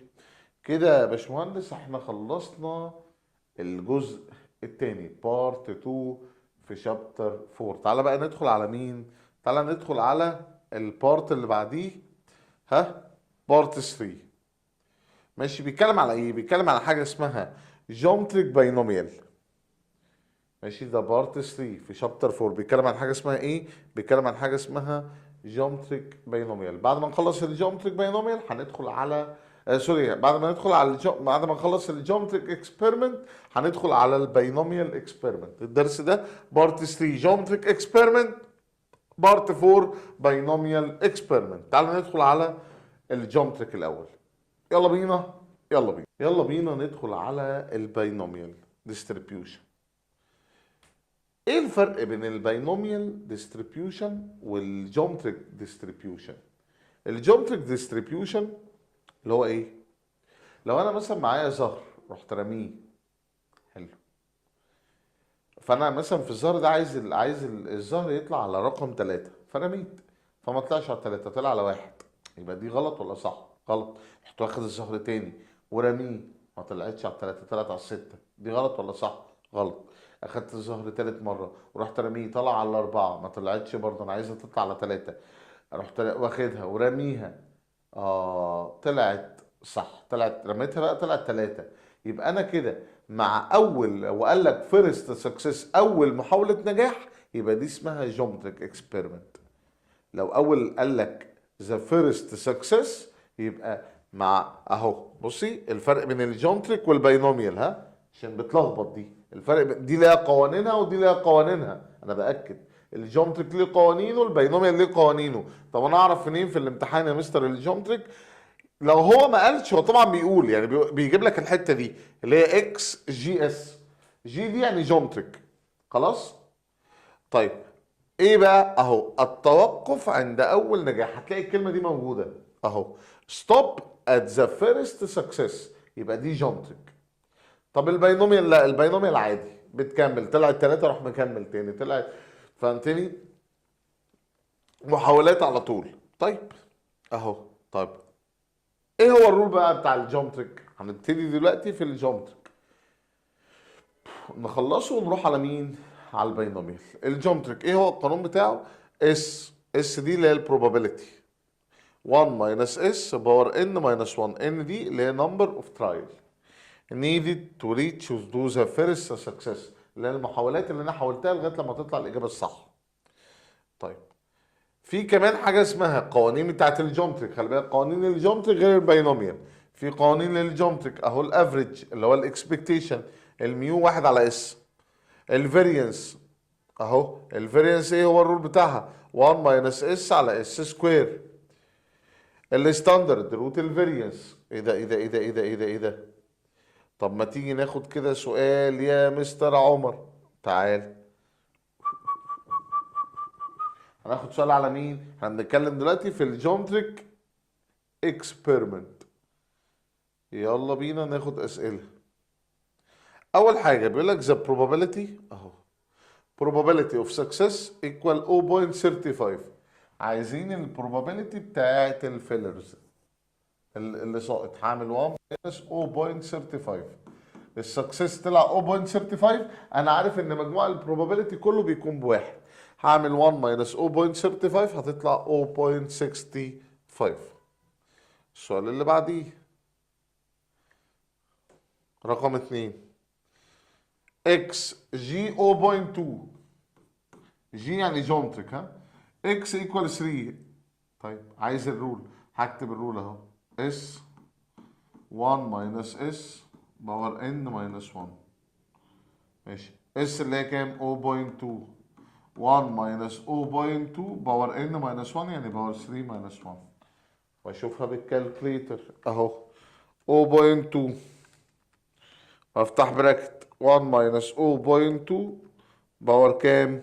كده يا باشمهندس. احنا خلصنا الجزء الثاني part 2 في chapter 4. تعالى بقى ندخل على مين؟ تعالى ندخل على ال part اللي بعديه، ها part 3. ماشي، بيتكلم على ايه؟ بيتكلم على حاجة اسمها geometric binomial. ماشي، ده part 3 في chapter 4. بيتكلم عن حاجة اسمها ايه؟ بيتكلم عن حاجة اسمها geometric binomial. بعد ما نخلص ال geometric binomial هندخل على sorry، بعد ما ندخل على بعد ما نخلص ال geometric experiment هندخل على ال binomial experiment. الدرس ده part 3 geometric experiment، part 4 binomial experiment. تعالوا ندخل على ال geometric الاول. يلا بينا يلا بينا يلا بينا ندخل على ال binomial distribution. ايه الفرق بين ال binomial distribution وال geometric distribution؟ ال geometric distribution اللي هو ايه؟ لو انا مثلا معايا زهر رحت راميه، حلو، فانا مثلا في الزهر ده عايز الزهر يطلع على رقم 3، فرميت فما طلعش على 3، طلع على 1، يبقى دي غلط ولا صح؟ غلط. رحت واخد الزهر تاني ورميه، ما طلعتش على 3، طلعت على 6، دي غلط ولا صح؟ غلط. اخدت الزهر تالت مرة ورحت رمية، طلع على 4، ما طلعتش برضه، انا عايزها تطلع على 3، رحت واخدها ورميها، طلعت صح، طلعت، رميتها بقى طلعت 3. يبقى انا كده مع اول، وقال لك first success، اول محاولة نجاح، يبقى دي اسمها geometric experiment. لو اول قال لك the first success يبقى مع اهو. بصي الفرق بين ال geometric وال binomial، ها، عشان بتلخبط دي، الفرق دي ليها قوانينها ودي ليها قوانينها. انا باكد ال geometric ليه قوانينه، ال binomial ليه قوانينه. طب انا اعرف منين في الامتحان يا مستر ال geometric؟ لو هو ما قالش، هو طبعا بيقول، يعني بيجيب لك الحتة دي اللي هي X G S، G دي يعني geometric، خلاص. طيب ايه بقى؟ اهو التوقف عند اول نجاح، هتلاقي الكلمة دي موجودة اهو، stop at the first success، يبقى دي geometric. طب ال binomial لا، ال binomial عادي بتكمل، طلعت 3 راح مكمل تاني، طلعت، فهمتني؟ محاولات على طول. طيب اهو. طيب ايه هو ال rule بقى بتاع ال geometric؟ هنبتدي دلوقتي في ال geometric، نخلصه ونروح على مين؟ على ال binomial. ال geometric ايه هو القانون بتاعه؟ S، S دي اللي هي ال probability، 1 minus S power N minus 1، N دي اللي هي number of trial needed to reach to the first success، اللي هي المحاولات اللي انا حاولتها لغاية لما تطلع الاجابة الصح. طيب في كمان حاجة اسمها قوانين بتاعت ال geometric، خلي بالك قوانين ال geometric غير ال binomial. في قوانين لل geometric اهو، ال average اللي هو ال expectation، ال mu 1 على S، ال variance اهو، ال variance ايه هو ال rule بتاعها؟ 1 minus S على S square. ال standard root ال variance، ايه ده ايه ده ايه ده ايه ده ايه ده ايه ده؟ طب ما تيجي ناخد كده سؤال يا مستر عمر، تعال. هناخد سؤال على مين؟ احنا بنتكلم دلوقتي في ال geometric experiment. يلا بينا ناخد اسئله. اول حاجه بيقول لك the probability اهو، probability of success equal 0.35. عايزين ال probability بتاعت ال failures اللي ساقط. هعمل 1 minus 0.35. ال success طلع 0.35، انا عارف ان مجموع ال probability كله بيكون بواحد. هعمل 1 minus 0.35 هتطلع 0.65. السؤال اللي بعديه رقم 2، x g 0.2، g يعني geometric، ها، x equal 3. طيب عايز ال rule، هكتب ال rule اهو، s 1 minus s power n minus 1. ماشي، s اللي هي كام؟ 0.2، 1 minus 0.2 power n minus 1 يعني power 3 minus 1. واشوفها بال calculator اهو، 0.2 وافتح bracket 1 minus 0.2 power كام؟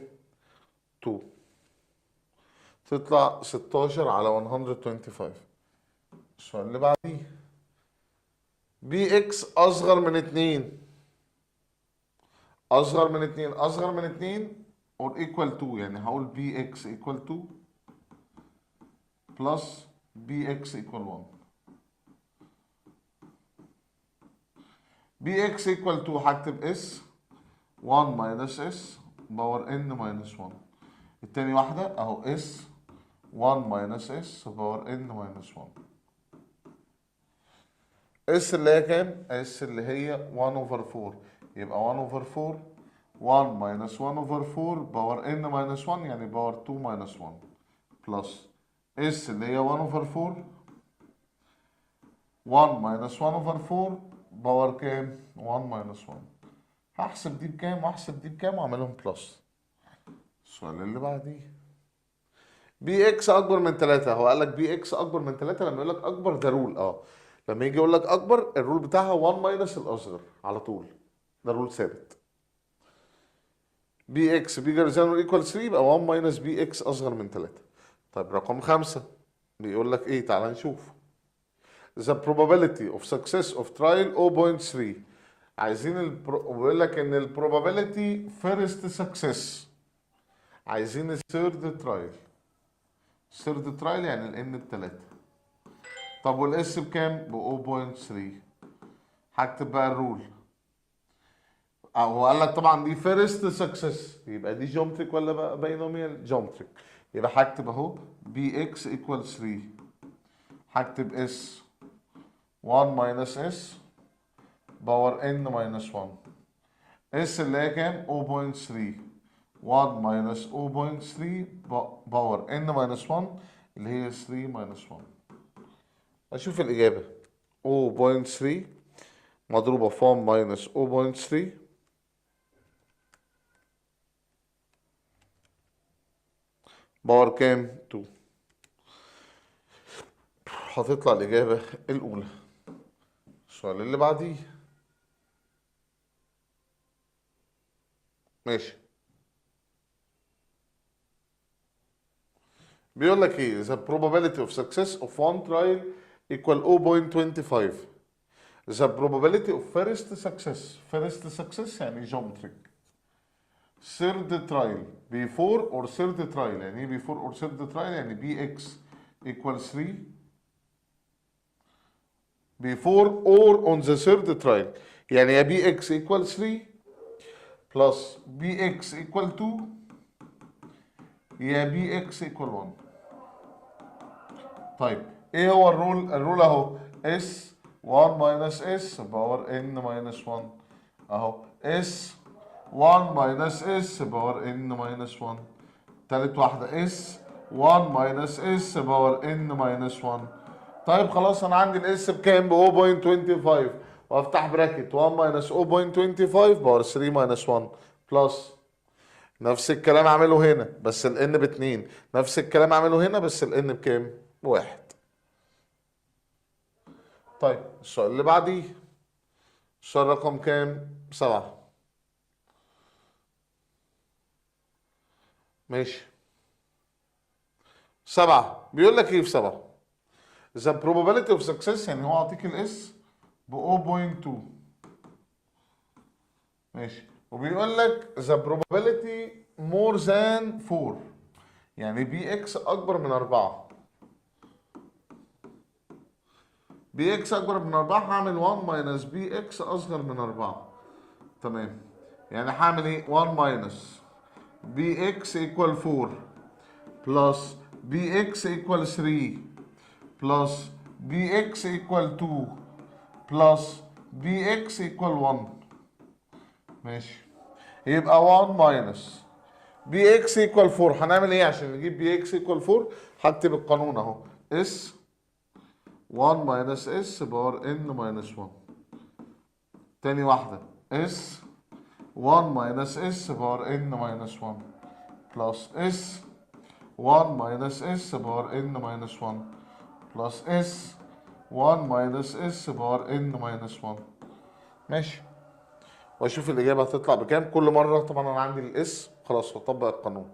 2، تطلع 16 على 125. السؤال اللي بعديه P x اصغر من 2، اصغر من 2، اصغر من 2 or equal 2، يعني هقول P x equal 2 plus P x equal 1. P x equal 2 هكتب s 1 minus s power n minus 1. التاني واحدة اهو، s 1 minus s power n minus 1. s اللي هي كام؟ s اللي هي 1 over 4، يبقى 1 over 4 1 minus 1 over 4 power n minus 1 يعني power 2 minus 1 plus s اللي هي 1 over 4 1 minus 1 over 4 power كام؟ 1 minus 1. هحسب دي بكام واحسب دي بكام واعملهم plus. السؤال اللي بعديه P x اكبر من 3. هو قال لك P x اكبر من 3، لما يقول لك اكبر ده rule، لما يجي يقول لك اكبر ال rule بتاعها 1 minus الاصغر على طول، ده rule ثابت. P x bigger than or equal 3 يبقى 1 minus P x اصغر من 3. طيب رقم 5 بيقول لك ايه؟ تعال نشوف. The probability of success of trial 0.3. عايزين بيقول لك ان ال probability first success، عايزين ال third trial. third trial يعني ال n بتلاتة. طب وال s بكام؟ ب 0.3. هكتب بقى ال rule. هو قال لك طبعا دي first success، يبقى دي geometric ولا بقى binomial؟ geometric. يبقى هكتب اهو P x equal 3، هكتب s 1 minus s power n minus 1. s اللي هي كام؟ 0.3، 1 minus 0.3 power n minus 1 اللي هي 3 minus 1. اشوف الاجابه 0.3 مضروبه في 1 minus 0.3 power كام؟ 2. هتطلع الاجابه الاولى. السؤال اللي بعديه ماشي، بيقول لك ايه؟ The probability of success of one trial equal 0.25. The probability of first success، first success يعني geometric. Third trial before or third trial، يعني ايه before or third trial؟ يعني P x equal 3 before or on the third trial، يعني يا P x equal 3 plus P x equal 2 يا P x equal 1. طيب ايه هو ال rule؟ ال rule اهو s 1 minus s power n minus 1، اهو s 1 minus s power n minus 1. تالت واحدة s 1 minus s power n minus 1. طيب خلاص انا عندي ال s بكام؟ ب 0.25، وافتح bracket 1 minus 0.25 power 3 minus 1 plus نفس الكلام اعمله هنا بس ال n باتنين، نفس الكلام اعمله هنا بس ال n بكام؟ بواحد. طيب السؤال اللي بعديه، السؤال رقم كام؟ 7. ماشي. 7 بيقول لك ايه في 7؟ The probability of success، يعني هو عاطيك ال S ب 0.2، ماشي، وبيقول لك the probability more than 4، يعني P X اكبر من 4. P X اكبر من 4، هعمل 1 minus P X اصغر من 4. تمام، يعني هعمل ايه؟ 1 minus P X equal 4 plus P X equal 3 plus P X equal 2 plus P X equal 1. ماشي، يبقى 1 minus P X equal 4. هنعمل ايه عشان نجيب P X equal 4؟ هكتب القانون اهو، S 1 minus S power N minus 1. تاني واحدة S 1 minus S power N minus 1 plus S 1 minus S power N minus 1 plus S 1 minus S power N minus 1. ماشي، واشوف الاجابه هتطلع بكام. كل مره طبعا انا عندي ال S، خلاص هطبق القانون.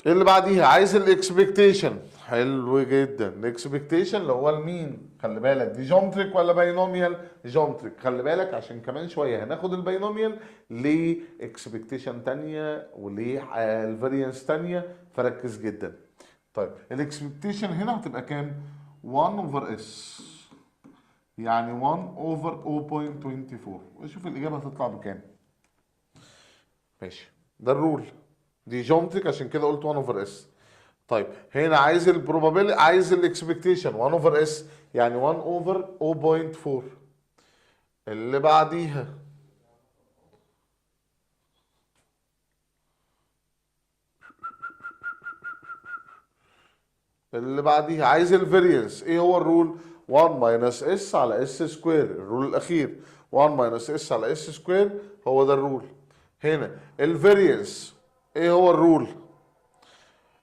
اللي بعديها عايز ال expectation. حلو جدا، ال expectation اللي هو ال mean. خلي بالك دي geometric ولا binomial؟ geometric. خلي بالك عشان كمان شويه هناخد ال binomial ليه expectation تانية وليه ال variance تانية، فركز جدا. طيب ال expectation هنا هتبقى كام؟ 1 over S، يعني 1 over 0.24، واشوف الاجابه هتطلع بكام. ماشي، ده ال rule، دي geometric عشان كده قلت 1 over S. طيب هنا عايز ال probability، عايز ال expectation 1 over S، يعني 1 over 0.4. اللي بعديها عايز ال variance. ايه هو ال rule؟ 1 minus S على S square، ال rule الاخير 1 minus S على S square، هو ده ال rule. هنا ال variance ايه هو ال rule؟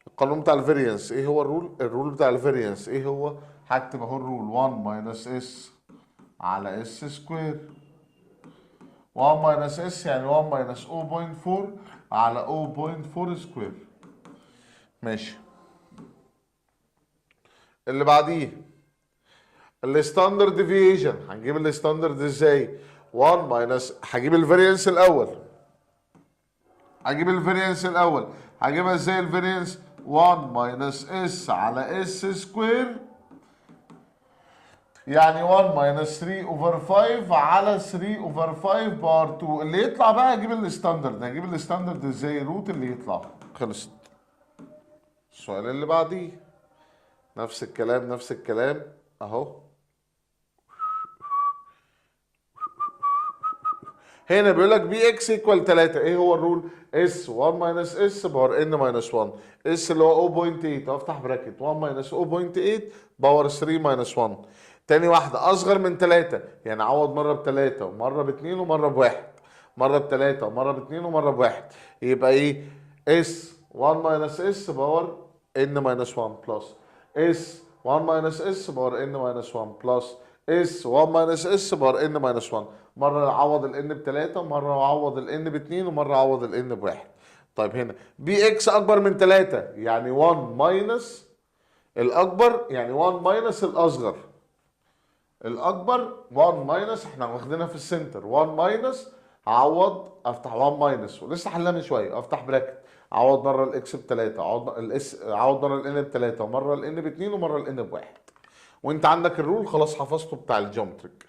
القانون بتاع ال variance ايه هو ال rule؟ ال rule بتاع ال variance ايه هو؟ هكتب اهو ال rule 1 minus S على S square. 1 minus S يعني 1 minus 0.4 على 0.4 square. ماشي، اللي بعديه ال standard deviation. هنجيب ال standard ازاي؟ 1 minus، هجيب ال variance الاول، هجيبها ازاي ال variance؟ 1 minus S على S square، يعني 1 minus 3 over 5 على 3 over 5 power 2. اللي يطلع بقى هجيب ال standard. هجيب ال standard ازاي؟ root اللي يطلع. خلصت. السؤال اللي بعديه نفس الكلام، نفس الكلام اهو. هنا بيقول لك P X equal 3. ايه هو ال rule؟ S 1 minus S power N minus 1. S اللي هو 0.8، افتح bracket 1 minus 0.8 power 3 minus 1. تاني واحده اصغر من 3، يعني عوض مره ب3 ومره ب2 ومره بواحد، مره ب3 ومره ب2 ومره بواحد، يبقى ايه؟ S 1 minus S power N minus 1 plus S 1 minus S power N minus 1 plus S 1 minus S power N minus 1. مره اعوض ال N ب3، ومره اعوض ال N ب2، ومره اعوض ال N بواحد. طيب هنا P X اكبر من 3، يعني 1 minus الاكبر، يعني 1 minus الاصغر. الاكبر 1 minus، احنا واخدينها في ال center، 1 minus هعوض، افتح 1 minus ولسه حلها من شويه، افتح bracket، اعوض مره ال X ب3، اعوض ال S، اعوض مره ال N ب3، ومره ال N ب2، ومره ال N بواحد. وانت عندك ال rule خلاص حفظته بتاع ال geometric.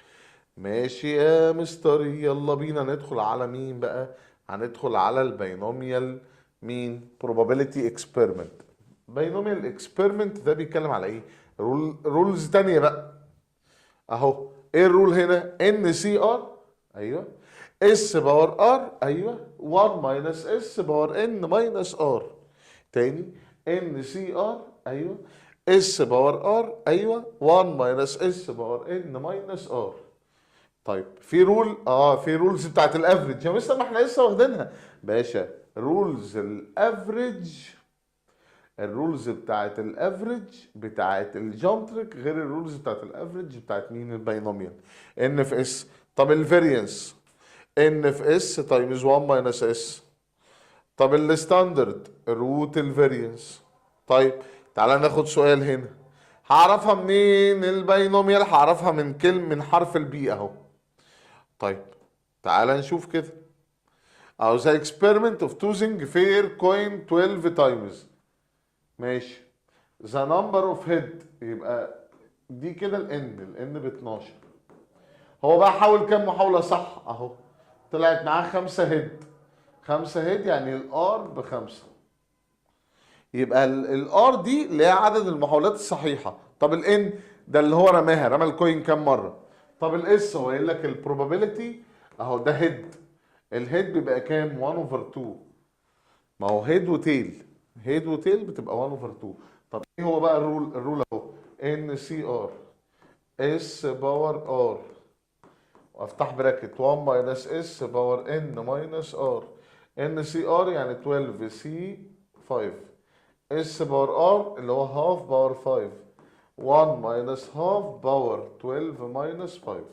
ماشي يا مستر، يلا بينا ندخل على مين بقى؟ هندخل على ال binomial مين؟ probability experiment. binomial experiment ده بيتكلم على ايه؟ rules تانية بقى اهو. ايه ال rule هنا؟ N C R، ايوه، S power R، ايوه، 1 minus S power N minus R. تاني N C R، ايوه، S power R، ايوه، 1 minus S power N minus R. طيب في rule، في rules بتاعت ال average يا مستر، ما احنا لسه واخدينها باشا. rules ال average، ال rules بتاعت ال average بتاعت ال geometric غير ال rules بتاعت ال average بتاعت مين؟ ال binomial. N في S. طب ال variance N في S times 1 minus S. طب ال standard root ال variance. طيب تعالى ناخد سؤال هنا. هعرفها منين ال binomial؟ هعرفها من كلمة، من حرف ال B اهو. طيب تعالى نشوف كده. اهو the experiment of tossing fair coin 12 times. ماشي. the number of head، يبقى دي كده ال n، ال n ب 12. هو بقى حاول كام محاولة صح؟ اهو طلعت معاه 5 head، 5 head يعني ال r ب5. يبقى ال r دي اللي هي عدد المحاولات الصحيحة. طب ال n ده اللي هو رماها، رمى ال coin كام مرة. طب ال S هو قايل لك ال probability اهو ده head، ال head بيبقى كام؟ 1 over 2. ما هو head و tail، head و tail بتبقى 1 over 2. طب ايه هو بقى ال rule؟ ال rule اهو n C r S power r، وافتح bracket 1 minus S power n minus r. n C r يعني 12 C 5، S power r اللي هو half power 5، 1 minus half power 12 minus 5.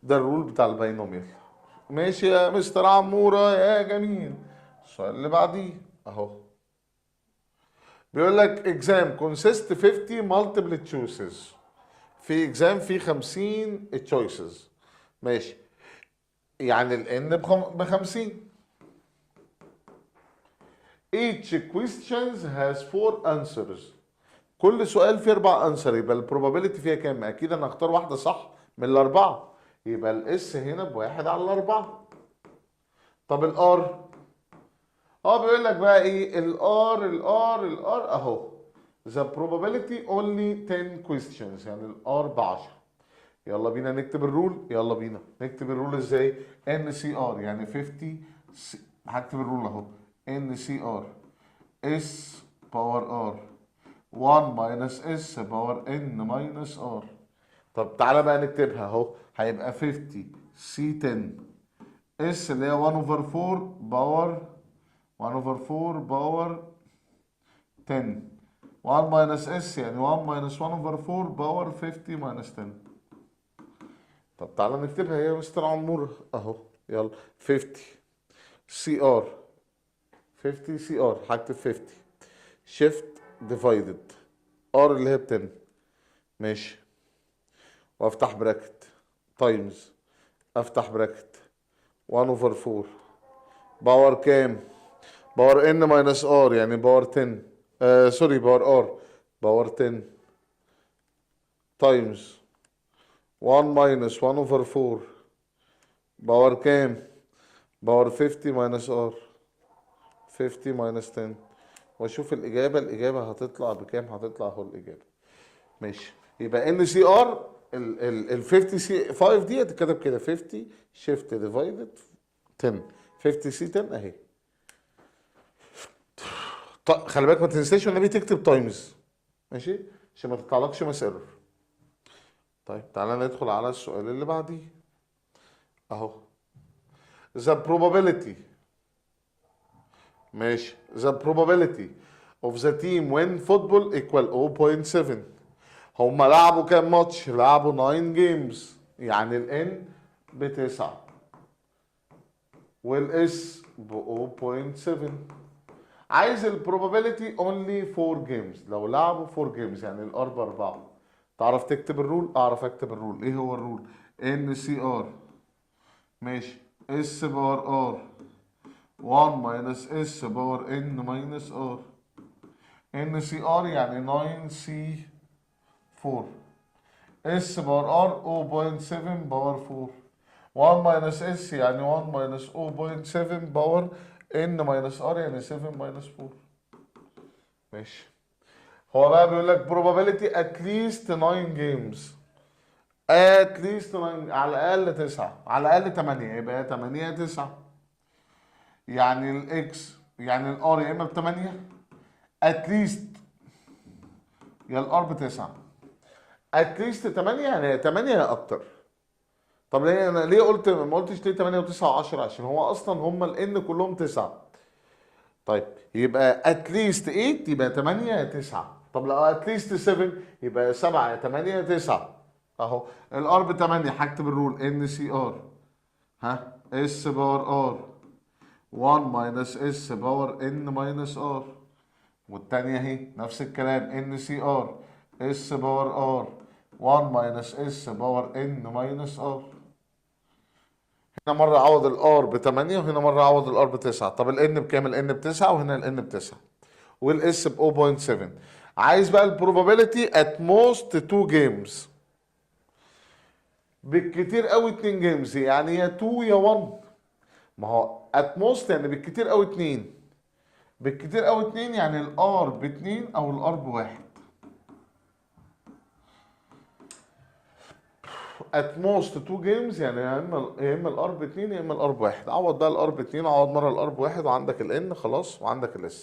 ده ال rule بتاع ال binomial. ماشي يا مستر عمورة يا جميل. السؤال اللي بعديه اهو بيقول لك exam consist 50 multiple choices. في exam فيه 50 choices. ماشي، يعني ال n ب 50. Each questions has 4 answers. كل سؤال فيه 4 answer، يبقى ال probability فيها كام؟ اكيد انا هختار واحدة صح من الأربعة، يبقى ال S هنا ب1 على 4. طب ال r بيقول لك بقى ايه؟ ال r ال r ال r اهو the probability only 10 questions، يعني ال r ب 10. يلا بينا نكتب ال rule، يلا بينا نكتب ال rule ازاي؟ n C r يعني 50 C، هكتب ال rule اهو n C r S power r 1 minus S power n minus r. طب تعالى بقى نكتبها اهو، هيبقى 50 C 10 S اللي هي 1 over 4 power 1 over 4 power 10، 1 minus S يعني 1 minus 1 over 4 power 50 minus 10. طب تعالى نكتبها يا مستر عمور اهو، يلا 50 C r 50 C r، هكتب 50 shift divided r اللي هي ب 10، ماشي، وافتح bracket times افتح bracket 1 over 4 power كام؟ power n minus r يعني power 10، sorry power r power 10 times 1 minus 1 over 4 power كام؟ power 50 minus r 50 minus 10. واشوف الاجابه، الاجابه هتطلع بكام؟ هتطلع اهو الاجابه. ماشي، يبقى n C r ال 50 C 5 دي هتتكتب كده 50 shift divided 10، 50 C 10 اهي. طيب خلي بالك ما تنساش والنبي تكتب times، ماشي، عشان ما تطلعلكش math error. طيب تعالى ندخل على السؤال اللي بعديه اهو. The probability، ماشي، the probability of the team win football equal 0.7. هما لعبوا كام ماتش؟ لعبوا 9 games، يعني ال n ب9 وال S ب 0.7. عايز ال probability only 4 games، لو لعبوا 4 games يعني ال r ب4. تعرف تكتب ال rule؟ اعرف اكتب ال rule. ايه هو ال rule؟ n C r ماشي S power r 1 minus S power n minus r. n C r يعني 9 C 4، S power r 0.7 power 4، 1 minus S يعني 1 minus 0.7 power n minus r يعني 7 minus 4. ماشي، هو بقى بيقول لك probability at least 9 games، at least 9، على الاقل 9، على الاقل 8، يبقى 8 9، يعني ال X يعني ال r يا اما ب 8 at least يا ال r ب 9، at least 8 يعني 8 يا اكتر. طب ليه انا ليه قلت ما قلتش ليه 8 و9 و10؟ عشان هو اصلا هم ال n كلهم 9. طيب يبقى at least 8 يبقى 8 يا 9. طب لو at least 7 يبقى 7 يا 8 يا 9. اهو ال r ب 8، هكتب ال rule n C r ها S power r 1 minus s power n minus r. والتانية اهي نفس الكلام، n C r s power r 1 minus s power n minus r. هنا مرة عوض ال r ب 8 وهنا مرة عوض ال r ب 9. طب ال n بكام؟ ال n ب 9 وهنا ال n ب 9 وال s ب 0.7. عايز بقى ال probability at most 2 games، بالكتير قوي 2 games، يعني يا 2 يا 1. ما هو at most يعني بالكتير قوي 2، بالكتير قوي 2، يعني ال r ب 2 او ال r بواحد. at most 2 games يعني يا اما ال r ب 2 يا اما ال r بواحد. عوض بقى ال r ب 2، عوض مرة ال r بواحد، وعندك ال n خلاص وعندك ال s.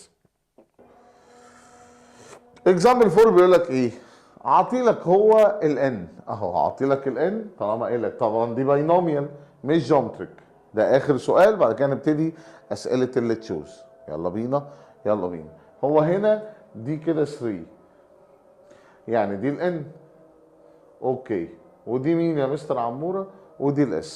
example 4 بيقول لك ايه؟ عاطي لك هو ال n اهو، عاطي لك ال n طالما قايل لك، طبعا دي binomial مش geometric. ده اخر سؤال، بعد كده نبتدي اسئلة اللي choose. يلا بينا يلا بينا. هو هنا دي كده 3، يعني دي ال n، okay، ودي مين يا مستر عموره؟ ودي ال s.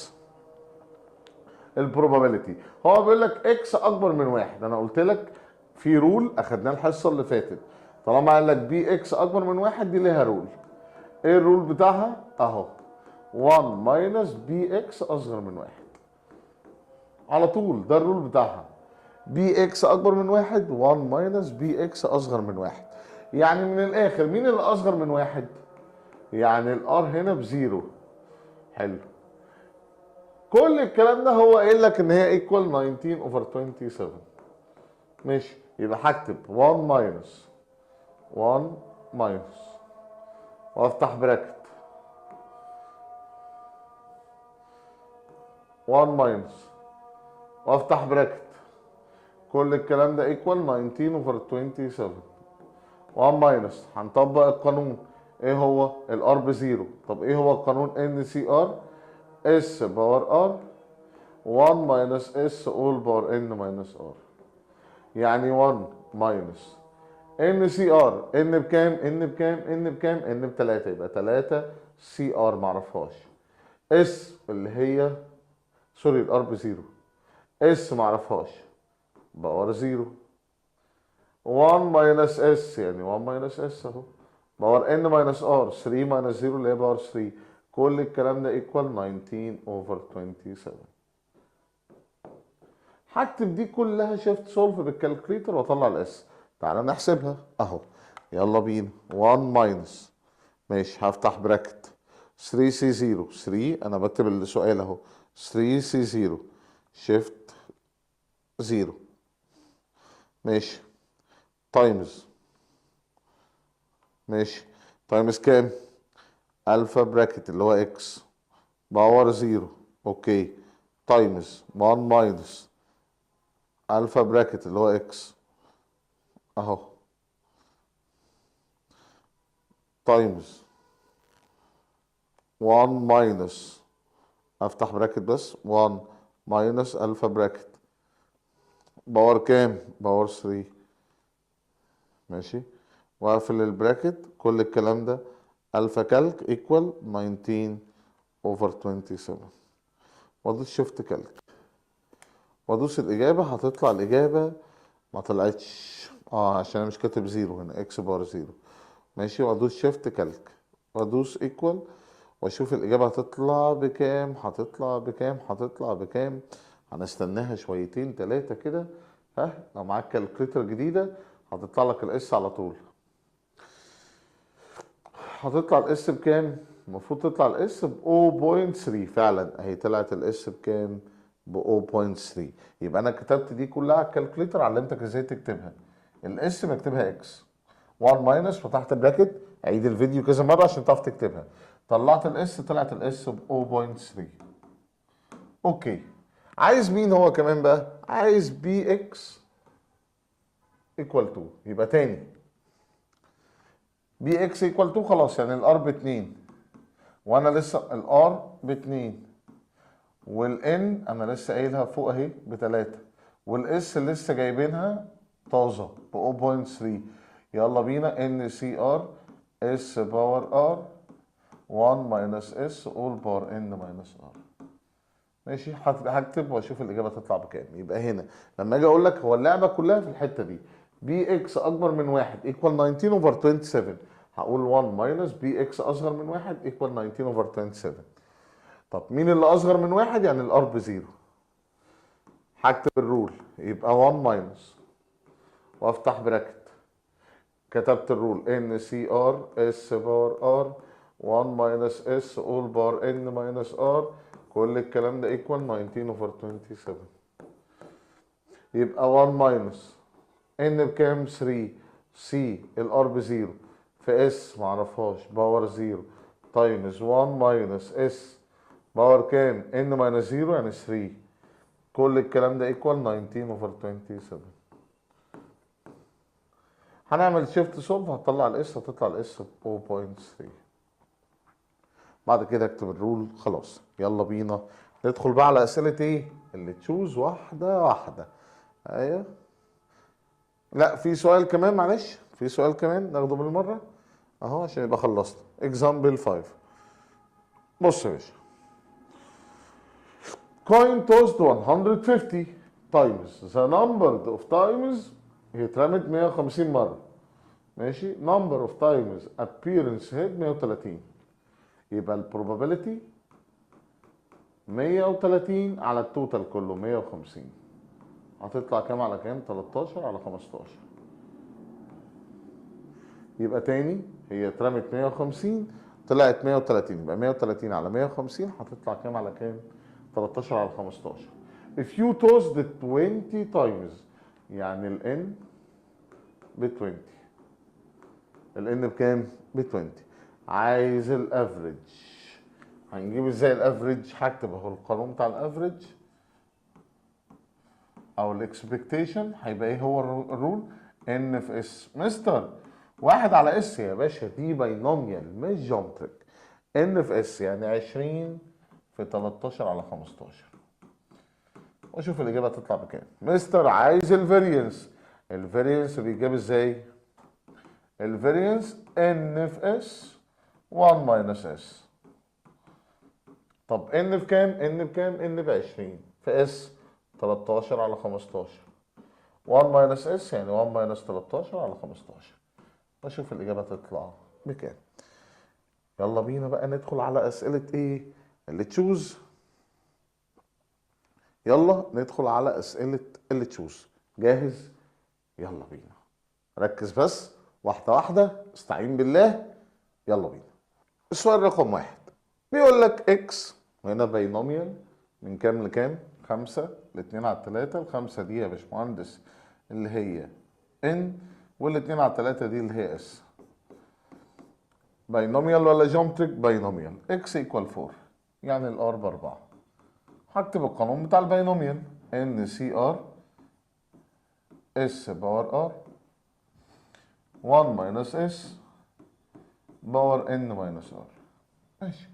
ال probability هو بيقول لك x اكبر من واحد. انا قلت لك في rule اخدناه الحصة اللي فاتت، طالما قال لك P x اكبر من واحد دي ليها rule. ايه ال rule بتاعها؟ اهو 1 minus P x اصغر من واحد، على طول ده ال rule بتاعها. P x اكبر من واحد، 1 minus P x اصغر من واحد. يعني من الاخر مين اللي اصغر من واحد؟ يعني ال r هنا ب zero. حلو، كل الكلام ده هو قايل لك ان هي equal 19 over 27. ماشي، يبقى هكتب 1 minus 1 minus وافتح bracket 1 minus وافتح bracket، كل الكلام ده equal 19 over 27. 1 minus، هنطبق القانون. ايه هو؟ ال r ب zero. طب ايه هو القانون؟ n C r s power r 1 minus s all power n minus r. يعني 1 minus n C r، n بكام؟ n بكام؟ n بكام؟ n ب 3، يبقى 3 C r معرفهاش. s اللي هي sorry ال r ب zero، s معرفهاش power zero. 1 minus s يعني 1 minus s اهو power n minus r، 3 minus 0 اللي هي power 3. كل الكلام ده equal 19 over 27. هكتب دي كلها shift solve بال calculator واطلع ال s. تعالى نحسبها اهو، يلا بينا. 1 minus، ماشي، هفتح bracket 3 C 0 3، انا بكتب السؤال اهو، 3 C 0 shift 0، ماشي، times، ماشي، times كام؟ alpha bracket اللي هو x power 0، okay، times 1 minus alpha bracket اللي هو x اهو، times 1 minus، افتح bracket بس، 1 minus alpha bracket power كام؟ power 3، ماشي، واقفل ال bracket. كل الكلام ده alpha calc equal 19 over 27. وادوس shift calc وادوس الاجابة، هتطلع الاجابة ما طلعتش، عشان انا مش كاتب zero هنا، x power zero، ماشي، وادوس shift calc وادوس equal واشوف الاجابة هتطلع بكام، هتطلع بكام، هتطلع بكام. هنستناها شويتين تلاتة كده، ها لو معاك calculator جديدة هتطلع لك ال s على طول. هتطلع ال s بكام؟ المفروض تطلع ال s ب 0.3، فعلا اهي طلعت ال s بكام؟ ب 0.3. يبقى انا كتبت دي كلها على ال calculator، علمتك ازاي تكتبها. ال s بكتبها x 1 minus فتحت bracket، عيد الفيديو كذا مرة عشان تعرف تكتبها. طلعت ال s، طلعت ال s ب 0.3. okay، عايز مين هو كمان بقى؟ عايز P x equal 2. يبقى تاني P x equal 2، خلاص، يعني ال r ب 2 وانا لسه ال r ب 2 وال n انا لسه قايلها فوق اهي ب 3 وال s لسه جايبينها طازة ب 0.3. يلا بينا n C r s power r 1 minus s all power n minus r. ماشي، هكتب واشوف الاجابة تطلع بكام. يبقى هنا لما اجي اقول لك هو اللعبة كلها في الحتة دي، P x اكبر من 1 equal 19 over 27، هقول 1 minus P x اصغر من 1 equal 19 over 27. طب مين اللي اصغر من 1؟ يعني ال r ب zero. هكتب ال rule، يبقى 1 minus وافتح bracket، كتبت ال rule n C r s power r 1 minus s all power n minus r، كل الكلام ده equal 19 over 27. يبقى 1 minus n بكام؟ 3 C ال r ب zero في s معرفهاش power 0 times 1 minus s power كام؟ n minus 0 يعني 3، كل الكلام ده equal 19 over 27. هنعمل shift solve، هتطلع ال s، هتطلع ال s ب 0.3. بعد كده اكتب ال rule خلاص. يلا بينا ندخل بقى على اسئلة ايه؟ اللي choose واحدة واحدة. ايوه لا في سؤال كمان، معلش في سؤال كمان ناخده بالمرة اهو عشان يبقى خلصنا. example 5. بص يا باشا، coin tossed 150 times the number of times، هي اترمت 150 مرة، ماشي، number of times appearance head 130، يبقى ال probability 130 على ال total كله 150، هتطلع كام على كام؟ 13 على 15. يبقى تاني هي اترمت 150 طلعت 130، يبقى 130 على 150 هتطلع كام على كام؟ 13 على 15. If you toss the 20 times، يعني ال n ب 20، ال n بكام؟ ب 20. عايز ال average، هنجيب ازاي ال average؟ هكتب اهو القانون بتاع ال average او ال expectation، هيبقى ايه هو ال rule؟ n في s. مستر 1 على s يا باشا، دي binomial مش geometric. n في s يعني 20 في 13 على 15، واشوف الاجابة هتطلع بكام. مستر عايز ال variance، ال variance بيتجاب ازاي؟ ال variance n في s 1 minus s. طب n في كام؟ n بكام؟ n ب 20 في s 13 على 15، 1 minus s يعني 1 minus 13 على 15، واشوف الاجابة تطلع بكام. يلا بينا بقى ندخل على اسئلة ايه؟ اللي choose. يلا ندخل على اسئلة اللي choose. جاهز؟ يلا بينا، ركز بس واحدة واحدة، استعين بالله، يلا بينا. السؤال رقم 1 بيقول لك x، وهنا binomial من كام لكام؟ 5 ل 2 على 3. الخمسة دي يا باشمهندس اللي هي n، والاتنين على 3 دي اللي هي s. binomial ولا geometric؟ binomial. x equal 4 يعني ال r ب 4. هكتب القانون بتاع ال binomial n C r s power r 1 minus s power n minus r. ماشي،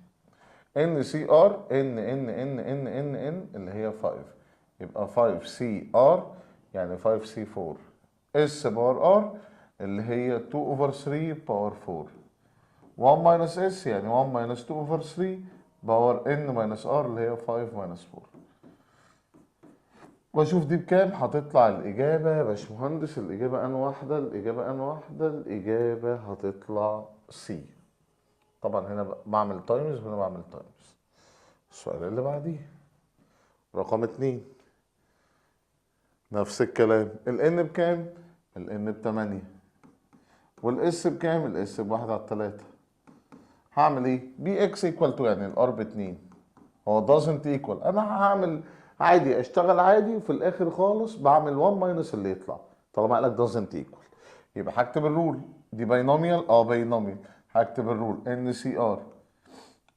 n C r n n n n n n اللي هي 5، يبقى 5 C r يعني 5 C 4، s power r اللي هي 2 over 3 power 4، 1 minus s يعني 1 minus 2 over 3 power n minus r اللي هي 5 minus 4. واشوف دي بكام هتطلع الاجابة يا باشمهندس. الاجابة ان واحدة، الاجابة ان واحدة، الاجابة هتطلع C. طبعا هنا بعمل times وهنا بعمل times. السؤال اللي بعديه رقم 2 نفس الكلام، ال n بكام؟ ال n ب8، وال s بكام؟ ال s ب1 على 3. هعمل ايه؟ P x equal to يعني ال r ب2، هو doesn't equal، انا هعمل عادي، اشتغل عادي، وفي الاخر خالص بعمل 1 minus اللي يطلع طالما قالك doesn't equal. يبقى هكتب ال rule دي binomial، binomial، هكتب ال rule n C r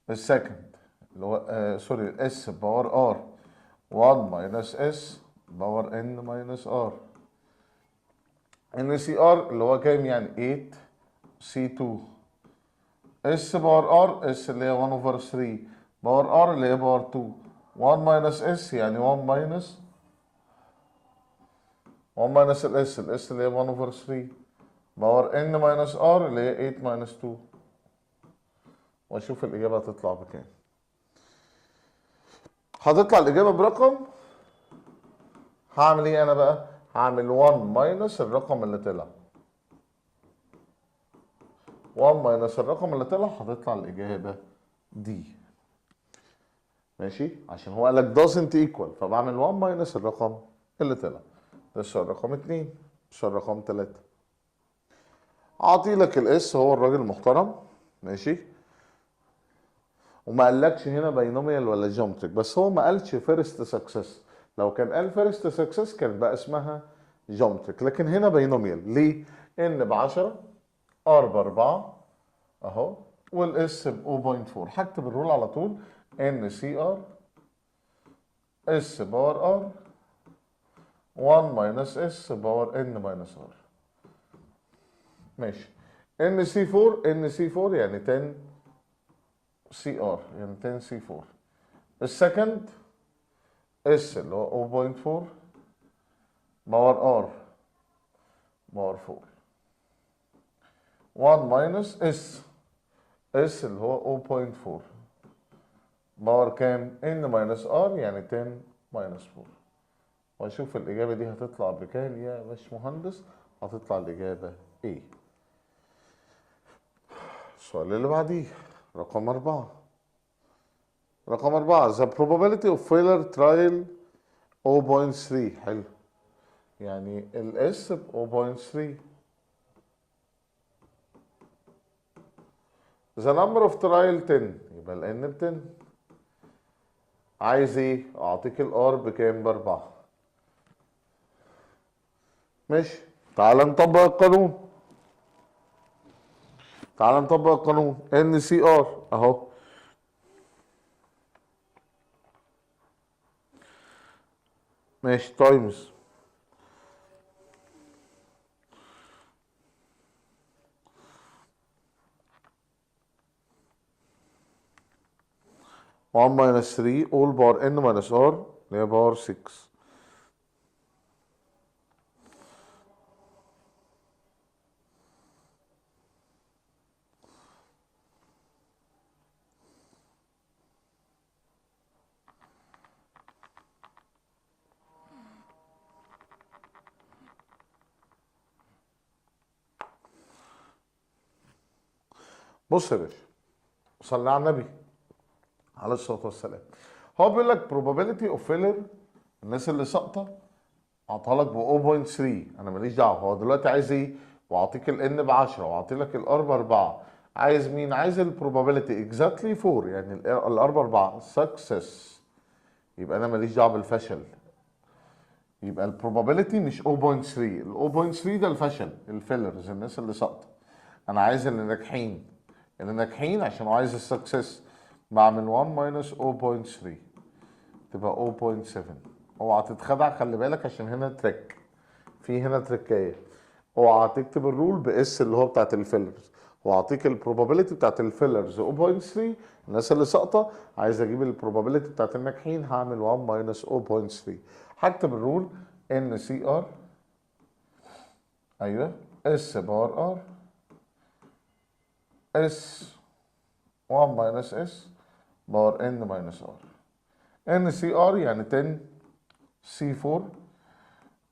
ال second اللي هو sorry s power r 1 minus s power n minus r. n C r اللي هو كام يعني؟ 8 C 2 s power r، s اللي هي 1 over 3 power r اللي هي power 2، 1 minus s يعني 1 minus 1 minus ال s، ال s اللي هي 1 over 3 power n minus r اللي هي 8 minus 2. واشوف الاجابة هتطلع بكام. هتطلع الاجابة برقم. هعمل ايه انا بقى؟ هعمل 1 minus الرقم اللي طلع. 1 minus الرقم اللي طلع هتطلع الاجابة دي. ماشي؟ عشان هو قال لك doesn't equal، فبعمل 1 minus الرقم اللي طلع. ده السؤال رقم 2. السؤال رقم 3 اعطي لك ال S، هو الراجل المحترم، ماشي، وما قالكش هنا binomial ولا geometric، بس هو ما قالش first success. لو كان قال first success كان بقى اسمها geometric، لكن هنا binomial. ليه؟ n ب 10، r ب 4 اهو، وال S ب 0.4. هكتب ال rule على طول، n C r S power r 1 minus S power n minus r. ماشي. n C 4، n C 4 يعني 10 C r، يعني 10 C 4. ال second S اللي هو 0.4 power r power 4 1 minus S، S اللي هو 0.4 power كام؟ n minus r يعني 10 minus 4. واشوف الاجابة دي هتطلع بكام يا باشمهندس؟ هتطلع الاجابة ايه؟ السؤال اللي بعديه رقم 4. رقم 4 the probability of failure trial 0.3. حلو، يعني ال S ب 0.3. the number of trial 10، يبقى ال N ب 10. عايز ايه؟ اعطيك ال R بكام؟ ب4. ماشي، تعال نطبق القانون. تعال نطبق القانون. n C r اهو، ماشي، times 1 minus 3 all power n minus r اللي هي power 6. بص يا باشا، صلي على النبي عليه الصلاة والسلام. هو بيقول لك probability of failure، الناس اللي ساقطة اعطاها لك ب 0.3، انا ماليش دعوة. هو دلوقتي عايز ايه؟ واعطيك ال n ب 10 واعطي لك ال r ب 4. عايز مين؟ عايز ال probability exactly 4، يعني ال r ب 4 success. يبقى انا ماليش دعوة بالفشل. يبقى ال probability مش 0.3، ال 0.3 ده الفشل، ال failures، الناس اللي ساقطة. انا عايز اللي ناجحين، اللي ناجحين عشان هو عايز ال success. بعمل 1 minus 0.3 تبقى 0.7. اوعى تتخدع، خلي بالك، عشان هنا trick، في هنا تريكايه. اوعى تكتب ال rule ب S اللي هو بتاعت ال failures، واعطيك ال probability بتاعت ال failures 0.3، الناس اللي ساقطه. عايز اجيب ال probability بتاعت الناجحين، هعمل 1 minus 0.3. هكتب ال rule n C r، ايوه، S power r S 1 minus S power n minus r. n C r يعني 10 C 4،